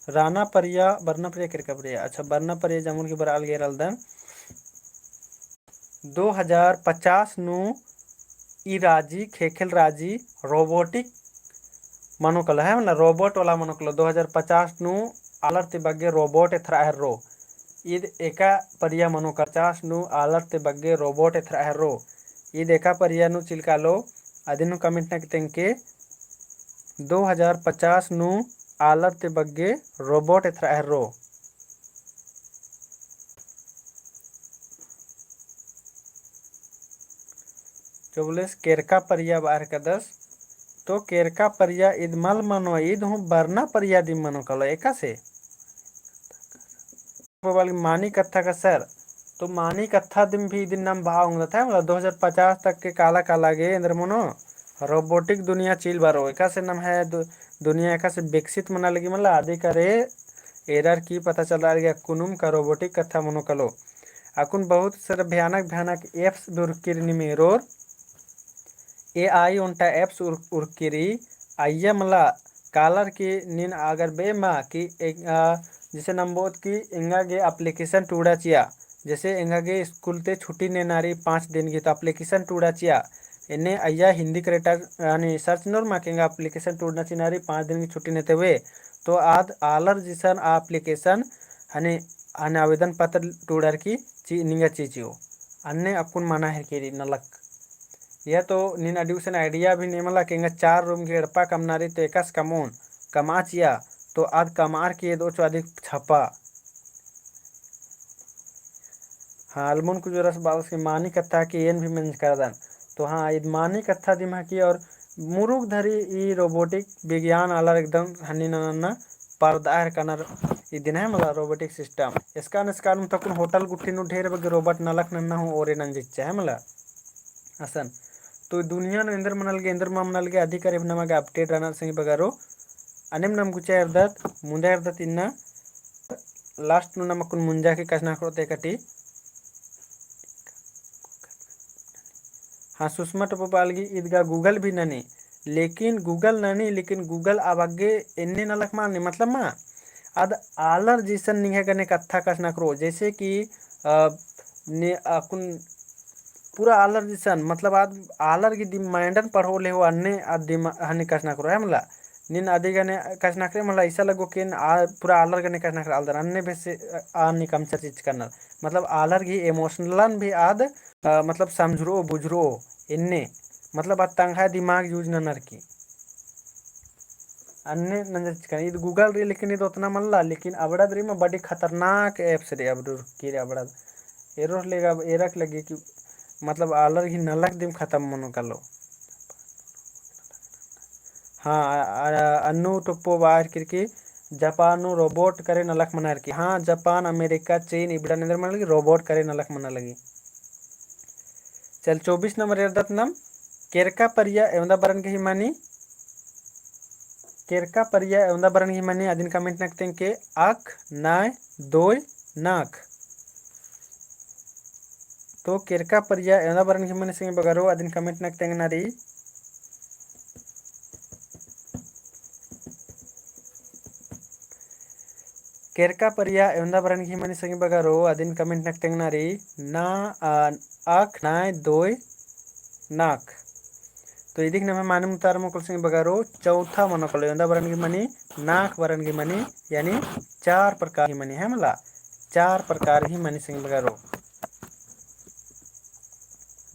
राना परिया, बरना परिया, केरका परिया। अच्छा, बरना परिया जमुन की बरआ लगी एरा लगदन। दो हजार पचास नू ई राजी, ख़ेख़ेल राजी robotic मनो कला है, मतलब robot वाला मनो कला। दो हजार पचास नू आलर ती बग्गे robot एथरआ हेर्रो। ईद एका परिया मनो कला। पचास नू आलर ती बग्गे robot एथरआ हेर्रो। ईद एका परिया नू चील कालो, अदिन हूँ comment नना की तेंगके। दो हजार पचास नू आलर ती बग्गे robot एथरआ हेर्रो। चौबलेस केरका परिया बअर कदस, तो केरका परिया ईद मल मनो, ईद हूँ बरना परिया दिम मनो कलो, एकासे। बबल मानी कत्था का सर, तो मानी कत्था दिम भी इदिन नाम बआ ओंगदत है, मतलब दो हजार पचास तक के काला काला गे एन्देर मनो robotic दुनिया चील बरओ, एकासे नम्है दु-, दुनिया एकासे विकसित मना लगी, मतलब आदि करे एरर की पता चलरआ लगी, अक्कुनुम का robotic कत्था मनो कलो। अक्कुन बहुत सारा भयानक भयानक apps भी उरकिर निमेरोर, AI ओन्टा apps उर-, उरकिरी, अइय्या मला कालर की नीन अगर बेमा कि एक, अ, जैसे नम्बोत कि एंगा गे application टूड़ा चिआ, जैसे एंगा गे school ते छुट्टी नेनारी पाँच दिन की, तो application टूड़ा चिआ, एन्ने अइय्या हिंदी करेटा, यानी search नोर मा कि एंगा application टूड़ना चिनारी पाँच दिन की छुट्टी नेते हुए, तो आद आलर जिसन आ application हने, हने आवेदन पत्र टूड़र की ची-, निंगा चीचिओ। अन्ने अक्कुन मना हेरकेरी नलख। या तो नीन अड्डी गुसन idea भी ने मला कि एंगा चार room की एड़पा कमनारी तो एकासे कमओन, कमआ चिआ, तो आद कमअर की एदओ चो अदी छपा। हाँ, अलमुन कुजोरस बालस की मानी कत्था की एन भी मेंजकदन। तो हाँ, ईद मानी कत्था दिम हकी और मुरुख धरी ई robotic विज्ञान आलर एकदम हन्नी नन्ना परदआ हेरकनर इदिन है मला robotic system। एसकान एसकान तकुन hotel गुट्ठी नू ढेर बग्गे robot नलख नन्ना हूँ ओरे नंजिच्चा है मला। असन। तो दुनिया नू एन्देर मना लगी, एन्देर मा मना लगी, अदी करे नमा गे update रअनर संगी बगरो। अन्नेम नाम गुचा एरदत, मुन्दा एरदत इन्ना, last नू नाम अक्कुन मुंजा की कछनखरओत एकटी। हाँ, सुषमा टोप्पो बालगी ईद गा Google भी ननी, लेकिन Google ननी, लेकिन Google आ बग्गे एन्ने नलख माने, मतलब मा, आद आलर जिसन निंग्है गने कत्था कछनखरओ, जैसे कि, अ, ने अक्कुन पूरा आलर जिसन, मतलब आद आलर की दिम-, mindन पढ़ओ लेहो, अन्ने आद दिम-, हन्नी कछनखरओ है मला। नीन अदी गने कछनखरे मला, ऐसा लगो कि आ पूरा आलर गने कछनखरआ लगदर, अन्ने बेसे, अ, आ नी कमचर चिच्चकनर। मतलब आलर गही emotionलन भी आद, अ, मतलब समझरओ, बुझरओ, एन्ने। मतलब आद तंग्है दिमाग use ननर की। अन्ने नंजर चिच्चकन। ईद Google रई, लेकिन ईद ओतना मल्ला, लेकिन अबड़ाद रई मा बड़ी खतरनाक apps रई, अबड़ुर की रई अबड़ाद। एरोर लेगा, एरक लगी कि मतलब आलर गही नलख दिम खतम मनो कालो। हाँ, अ, अ, अन्नू टोप्पो बआ हेरकी जापान नू robot करे नलख मना हेरकी। हाँ, जापान, अमेरिका, चीन, इबड़ा नू एन्देर मना लगी, robot करे नलख मना लगी। चल, चौबीस नंबर एरदत नाम, केरका परिया एवंदा बरन गही मनी, केरका परिया एवंदा बरन गही मनी, अदिन comment नना की तेंगके अख, नाय, दोय, नाख। तो केरका परिया एवंदा बरन गही मनी संगी बगरो, अदिन comment नना की तेंगना रई। केरका परिया एवंदा बरन गही मनी संगी बगरो, अदिन comment नना की तेंगना रई, ना, आ, अख, नाय, दोय, नाख। तो इदिक नम्है मानिम उतारम कुल संगी बगरो, चौथा मनो कालो, एवंदा बरन गही मनी, नाख बरन गही मनी, यानी चार प्रकार गही मनी है मला, चार प्रकार गही मनी संगी बगरो।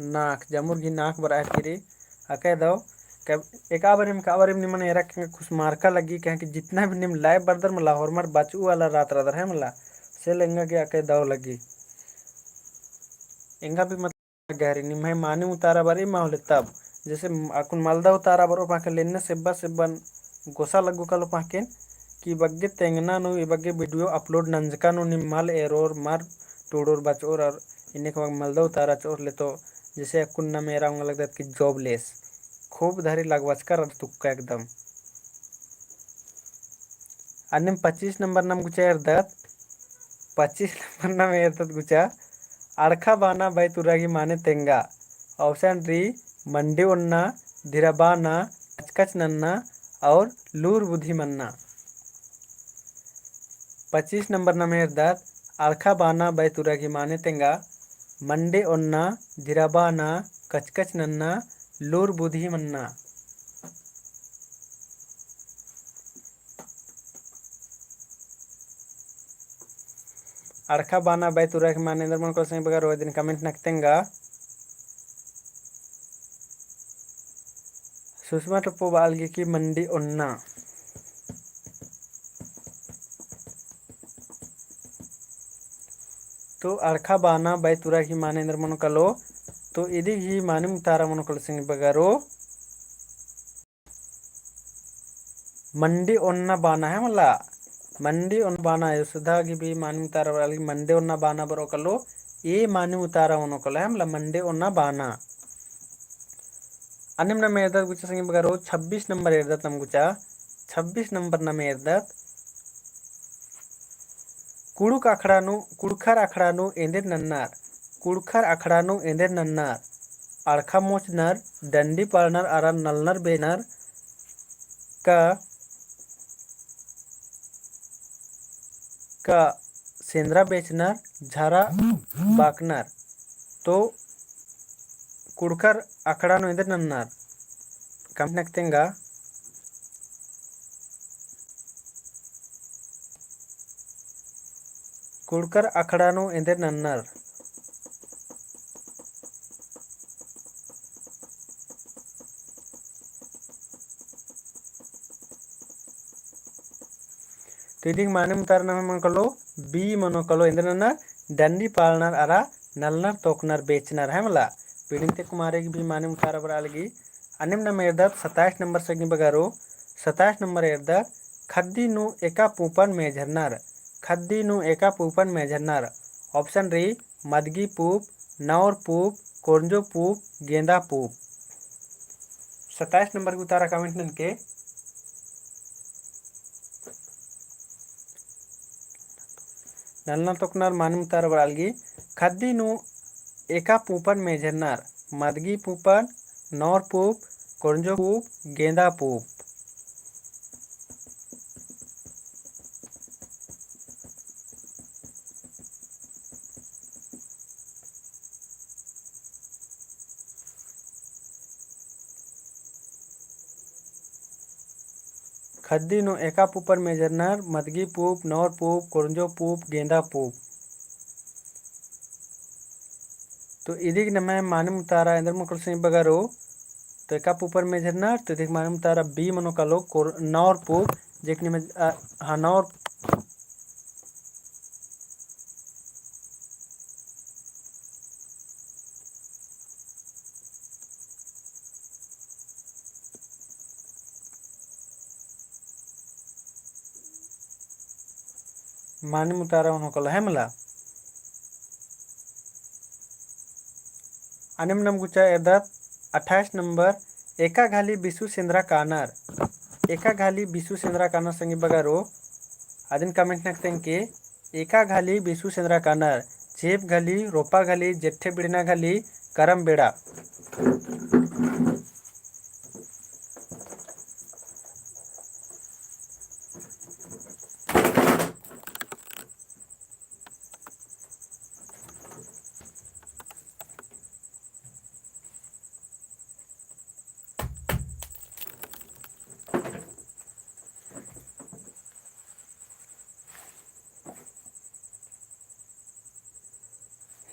नाख, जमुर गही नाख बरआ हेरकी रई, अकय दव, कब, एका बारिम, का बारिम निमन एरा के खुसमारका लगी, काहे कि जितना भी नीम live बरदर मला, होरमर बचऊ वाला रात रअदर है मला, से ले एंगा गे अकय दव लगी। एंगा भी मत गहरी निम्है मानिम उतारा बरई मा होले तब, जैसे अक्कुन मलदा उतारा बरओ पाके लेन्ने सेब्बा सेब्बन गोसा लग्गो कालो पाकेन, ई बग्गे तेंगना नू, ई बग्गे video upload नंजका नू नीम मल एरोर, मल टूड़ोर बचोर, और इन्ने के मलदव उतारा चोर ले तो, जैसे अक्कुन नम एरा ओंगा लगदत कि jobless। खूब धरी लगबचका रअदत तुक्का एकदम। अन्नेम पच्चीस नंबर नम गुचा एरदत, पच्चीस नंबर नम एरदत गुचा, अड़खा बाना बैतुरा गही माने तेंगा। Option री, मंडी ओन्ना, धिरा बाना, कचकच नन्ना और लूर बुद्धि मन्ना। पच्चीस नंबर नम एरदत, अड़खा बाना बैतुरा गही माने तेंगा, मंडी ओन्ना, धिरा बाना, कचकच नन्ना, लूर बुद्धि मन्ना। अड़खा बाना बैतुरा गही माने एन्देर मनो कालो संगी बगरो, इदिन comment नक्तेंगा। सुषमा टोप्पो बआलगी कि मंडी ओन्ना। तो अड़खा बाना बैतुरा गही माने एन्देर मनो कालो, तो इदी गही मानिम उतारा मनो कालो संगी बगरो। मंडी ओन्ना बाना है मला, मंडी ओन्ना बाना, योसदा गही भी मानिम उतारा बरआ लगी, मंडी ओन्ना बाना बरओ कालो, ए मानिम उतारा मनो कालो है मला, मंडी ओन्ना बाना। अन्नेम नम एरदत गुचा संगी बगरो, छब्बीस नंबर एरदत नम गुचा, छब्बीस नंबर नम एरदत, कुँड़ुख़ अखड़ा नू, कुँड़ुख़र अखड़ा नू एन्देर नन्नर, कुँड़ुख़र अखड़ा नू एन्देर नन्नर, अड़खा मोचनर, डंडी पाड़नर अरा नलनर बेचनर, का, का सेंदरा बेचनर, झरा बाकनर। तो कुँड़ुख़र अखड़ा नू एन्देर नन्नर। Comment नक्तेंगा। कुँड़ुख़र अखड़ा नू एन्देर नन्नर। तो इदिक मानिम उतारा नम्है मनो कालो, B मनो कालो, एन्देर नन्नर, डंडी पाड़नर अरा नलनर तोकनर बेचनर है मला। पीड़िन ते कुमारे गही भी मानिम उतारा बरआ लगी। अन्नेम नम एरदत सत्ताईस नंबर संगी बगरो, सत्ताईस नंबर एरदत, खद्दी नू एका पूपन मेझरनर, खद्दी नू एका पूपन मेझरनर। Option री, मदगी पूप, नौर पूप, कोरंजो पूप, गेंदा पूप। सत्ताईस नंबर गही उतारा comment ननके। नलनर तोकनर मानिम उतारा बरआ लगी, खद्दी नू एका पूपन मेझरनर, मदगी पूपन, नौर पूप, कोरंजो पूप, गेंदा पूप। खद्दी नू एका पूपन मेझरनर, मदगी पूप, नौर पूप, कोरंजो पूप, गेंदा पूप। तो इदिक नम्है मानिम उतारा एन्देर मनो कालो संगी बगरो, तो एका पूपन मेझरनर, तो इदिक मानिम उतारा B मनो कालो, कोर-, नौर पूप, जेक निम्है, अ, हाँ, नौर मानिम उतारा मनो कालो है मला। अन्नेम नम गुचा एरदत अट्ठाईस नंबर, एका घाली बिसु सेंदरा कानर। एका घाली बिसु सेंदरा कानर संगी बगरो, अदिन comment नक्तेंके, एका घाली बिसु सेंदरा कानर, चेंप घाली, रोपा घाली, जेठे बिड़ना घाली, करम बेड़ा।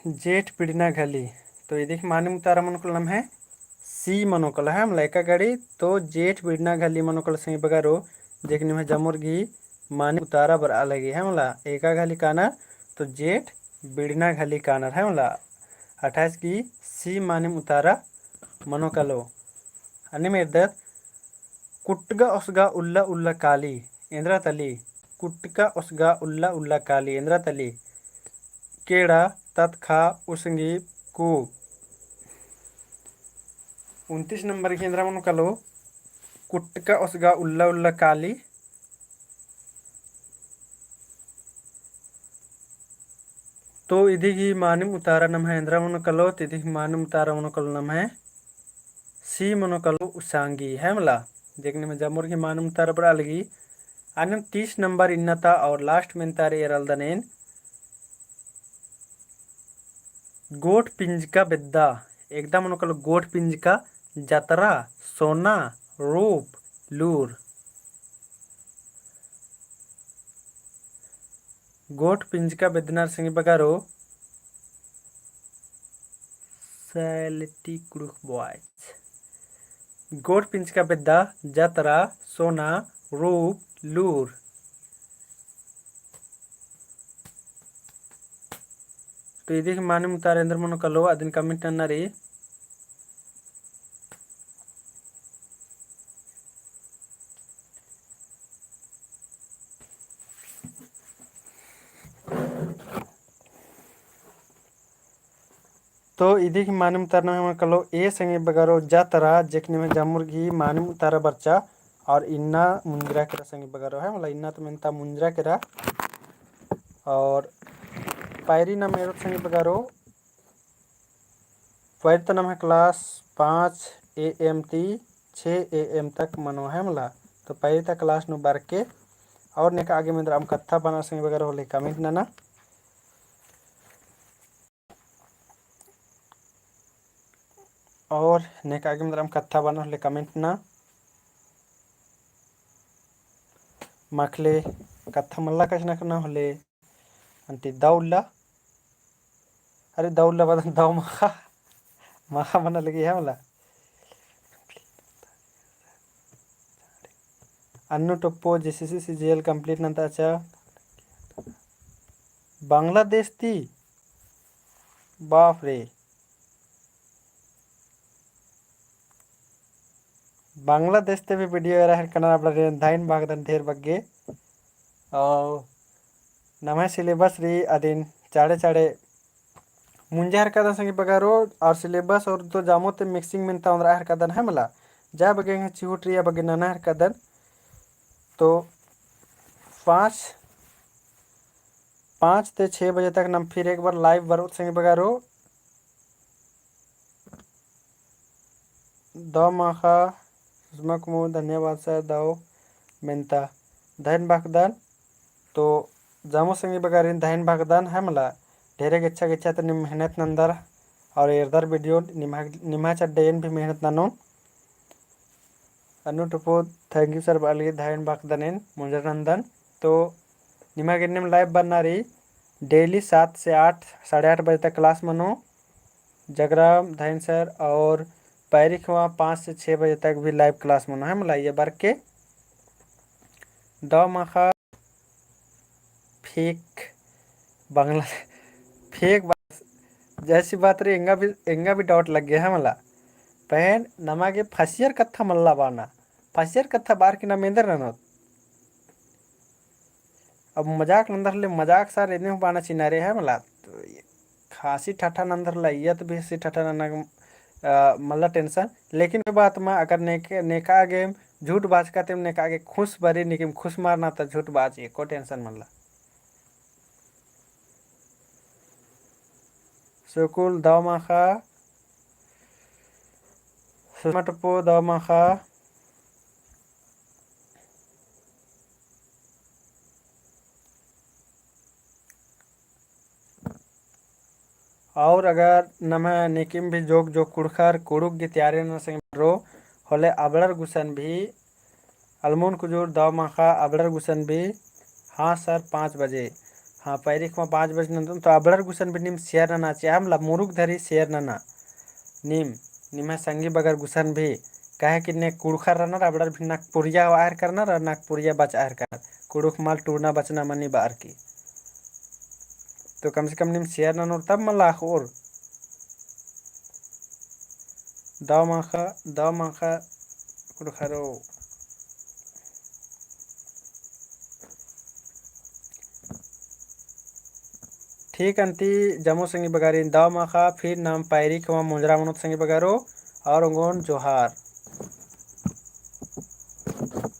जेठ बिड़ना घाली। तो इदिक मानिम उतारा मनो कालो नम्है C मनो कालो है मला एका घाली, तो जेठ बिड़ना घाली मनो कालो संगी बगरो, जेक निम्है जमोर गही मानिम उतारा बरआ लगी है मला, एका घाली कानर, तो जेठ बिड़ना घाली कानर है मला, अट्ठाईस गही C मानिम उतारा मनो कालो। अन्नेम एरदत कुट्टगा ओसगा उल्ला उल्ला काली, एन्द्रा तली। कुट्टका ओसगा उल्ला उल्ला काली, एन्द्रा तली। केड़ा तत्खा उसंगी कू। उनतीस नंबर गही एन्द्रा मनो कालो, कुट्टका ओसगा उल्ला उल्ला काली। तो इदी गही मानिम उतारा नम्है एन्द्रा मनो कालो, तो इदी गही मानिम उतारा मनो कालो नम्है सी मनो कालो उसांगी, है मला। जेकने में जमुर गही मानिम उतारा बड़ा लगी। आनिम तीस नंबर इन्ना ता और last मेन्ता रई एरालदन एन। गोट पिंजका बेद्दा, एकदम मनो कालो गोट पिंजका, जतरा, सोना, रूप, लूर। गोट पिंजका बेद्दनर संगी बगारो, सैलटी कुड़ुख boys। गोट पिंजका बेद्दा, जतरा, सोना, रूप, लूर। तो इदी गही मानिम उतारा एन्देर मनो कालो, अदिन comment नन्ना रई। तो इदी गही मानिम उतारा नम्है मनो कालो ए संगी बगारो जतरा, जेकने में जमुर गही मानिम उतारा बरचा, और इन्ना मुंजरा केरा संगी बगारो है, मतलब इन्ना तो मेन्ता मुंजरा केरा। और पैरी नम एरोत संगी बगारो, पैरी तो नम्है class पाँच A M ती छः A M तक मनो है मला। तो पैरी ता class नू बरके, और नेका आगे मेंदर अम कत्था बअनर संगी बगारो होले comment नना। और नेका आगे मेंदर अम कत्था बअनर होले comment नना। मखले कत्था मल्ला कछनखरना होले अन्ती दौ उल्ला। अरे दौ उल्ला बअदन, दौ माखा, माखा मना लगी है मला। अन्नू टोप्पो J C C C G L complete नन्ता चा। बांग्लादेश ती? बाप रे। बांग्लादेश ती भी video एरा हेलरकनर, अबड़ारिन धइन बअदन ढेर बग्गे। और नम्है syllabus रई अदिन चाड़े चाड़े मुंजा हेलरकदन संगी बगारो, और syllabus और तो जामो ती mixing मेन्ता ओन्द्रा हेलरकदन है मला। जा बग्गे एंग्है चिहुट रई आ बग्गे नना हेलरकदन। तो पाँच, पाँच ते छः बजे तक नम फिर एक बार live बरओत संगी बगारो। दौ माखा, सुषमा कुमुद, धन्यवाद sir, दौ मेन्ता। धइन बअदन, तो जामो संगी बगारिन धइन बअदन है मला, ढेरे गेच्छा गेच्छा ती नीम मेहनत नन्दर, और एरदर video निम्है, निम्है चड्डे एन भी मेहनत ननोन। अन्नू टोप्पो, thank you sir, बअली धइन बअदन एन, मुंजरा नन्दन। तो निम्है गे नीम live बरना रई, daily सात से आठ, साढ़े आठ बजे तक class मनो, जगराम धइन sir, और पैरी ख़वा पाँच से छः बजे तक भी live class मनो है मला, ये बरके दौ माखा fake बांग्ला, fake बा-, जैसी बात रई, एंगा भी, एंगा भी doubt लग्गे है मला। पहें नमा गे फसियर कत्था मल्ला बअना, फसियर कत्था बअर की नम एन्देर ननोत। अब मजाक नन्दर होले मजाक sir, एन्ने हूँ बअना चिअना रई है मला। तो ये खासी ठट्ठा नन्दर होले, इय्या तो बेसी ठट्ठा नन्ना, अ, मल्ला tension। लेकिन कोई बात मा, अगर नेक-, नेका गे झूठ बाचका तेम नेका गे खुश बरी, नेकिम खुश मरना तो झूठ बाची, एको tension मल्ला। सुकुल दौ माखा, सुषमा टोप्पो दौ माखा। और अगर नम्है नेकिम भी जोक जोक कुँड़ुख़र कुँड़ुख़ गे तैयारी नना संगी बगारो होले अबड़र गुसन भी अलमुन कुजूर दौ माखा अबड़र गुसन भी। हाँ sir, पाँच बजे। हाँ, पैरी ख़वा पाँच बजे नन्दन, तो अबड़र गुसन भी नीम share नना चिआ, मतलब मुरुख धरी share नना। नीम, निम्है संगी बगर गुसन भी, काहे कि ने कुँड़ुख़र रअनर, अबड़र भी नागपुरिया होआ हेलरकनर, और नागपुरिया बचआ हेलरकनर। कुँड़ुख़ मल टूड़ना बचना मनी बअर की। तो कम से कम नीम share ननोर तब मला अख़ोर। दौ माखा, दौ माखा कुँड़ुख़रो। ठीक अन्ती जम्मो संगी बगारिन दव माखा, फिर नाम पैरी खमा मुंजरा मनोत संगी बगारो, और ओंगोन जोहार।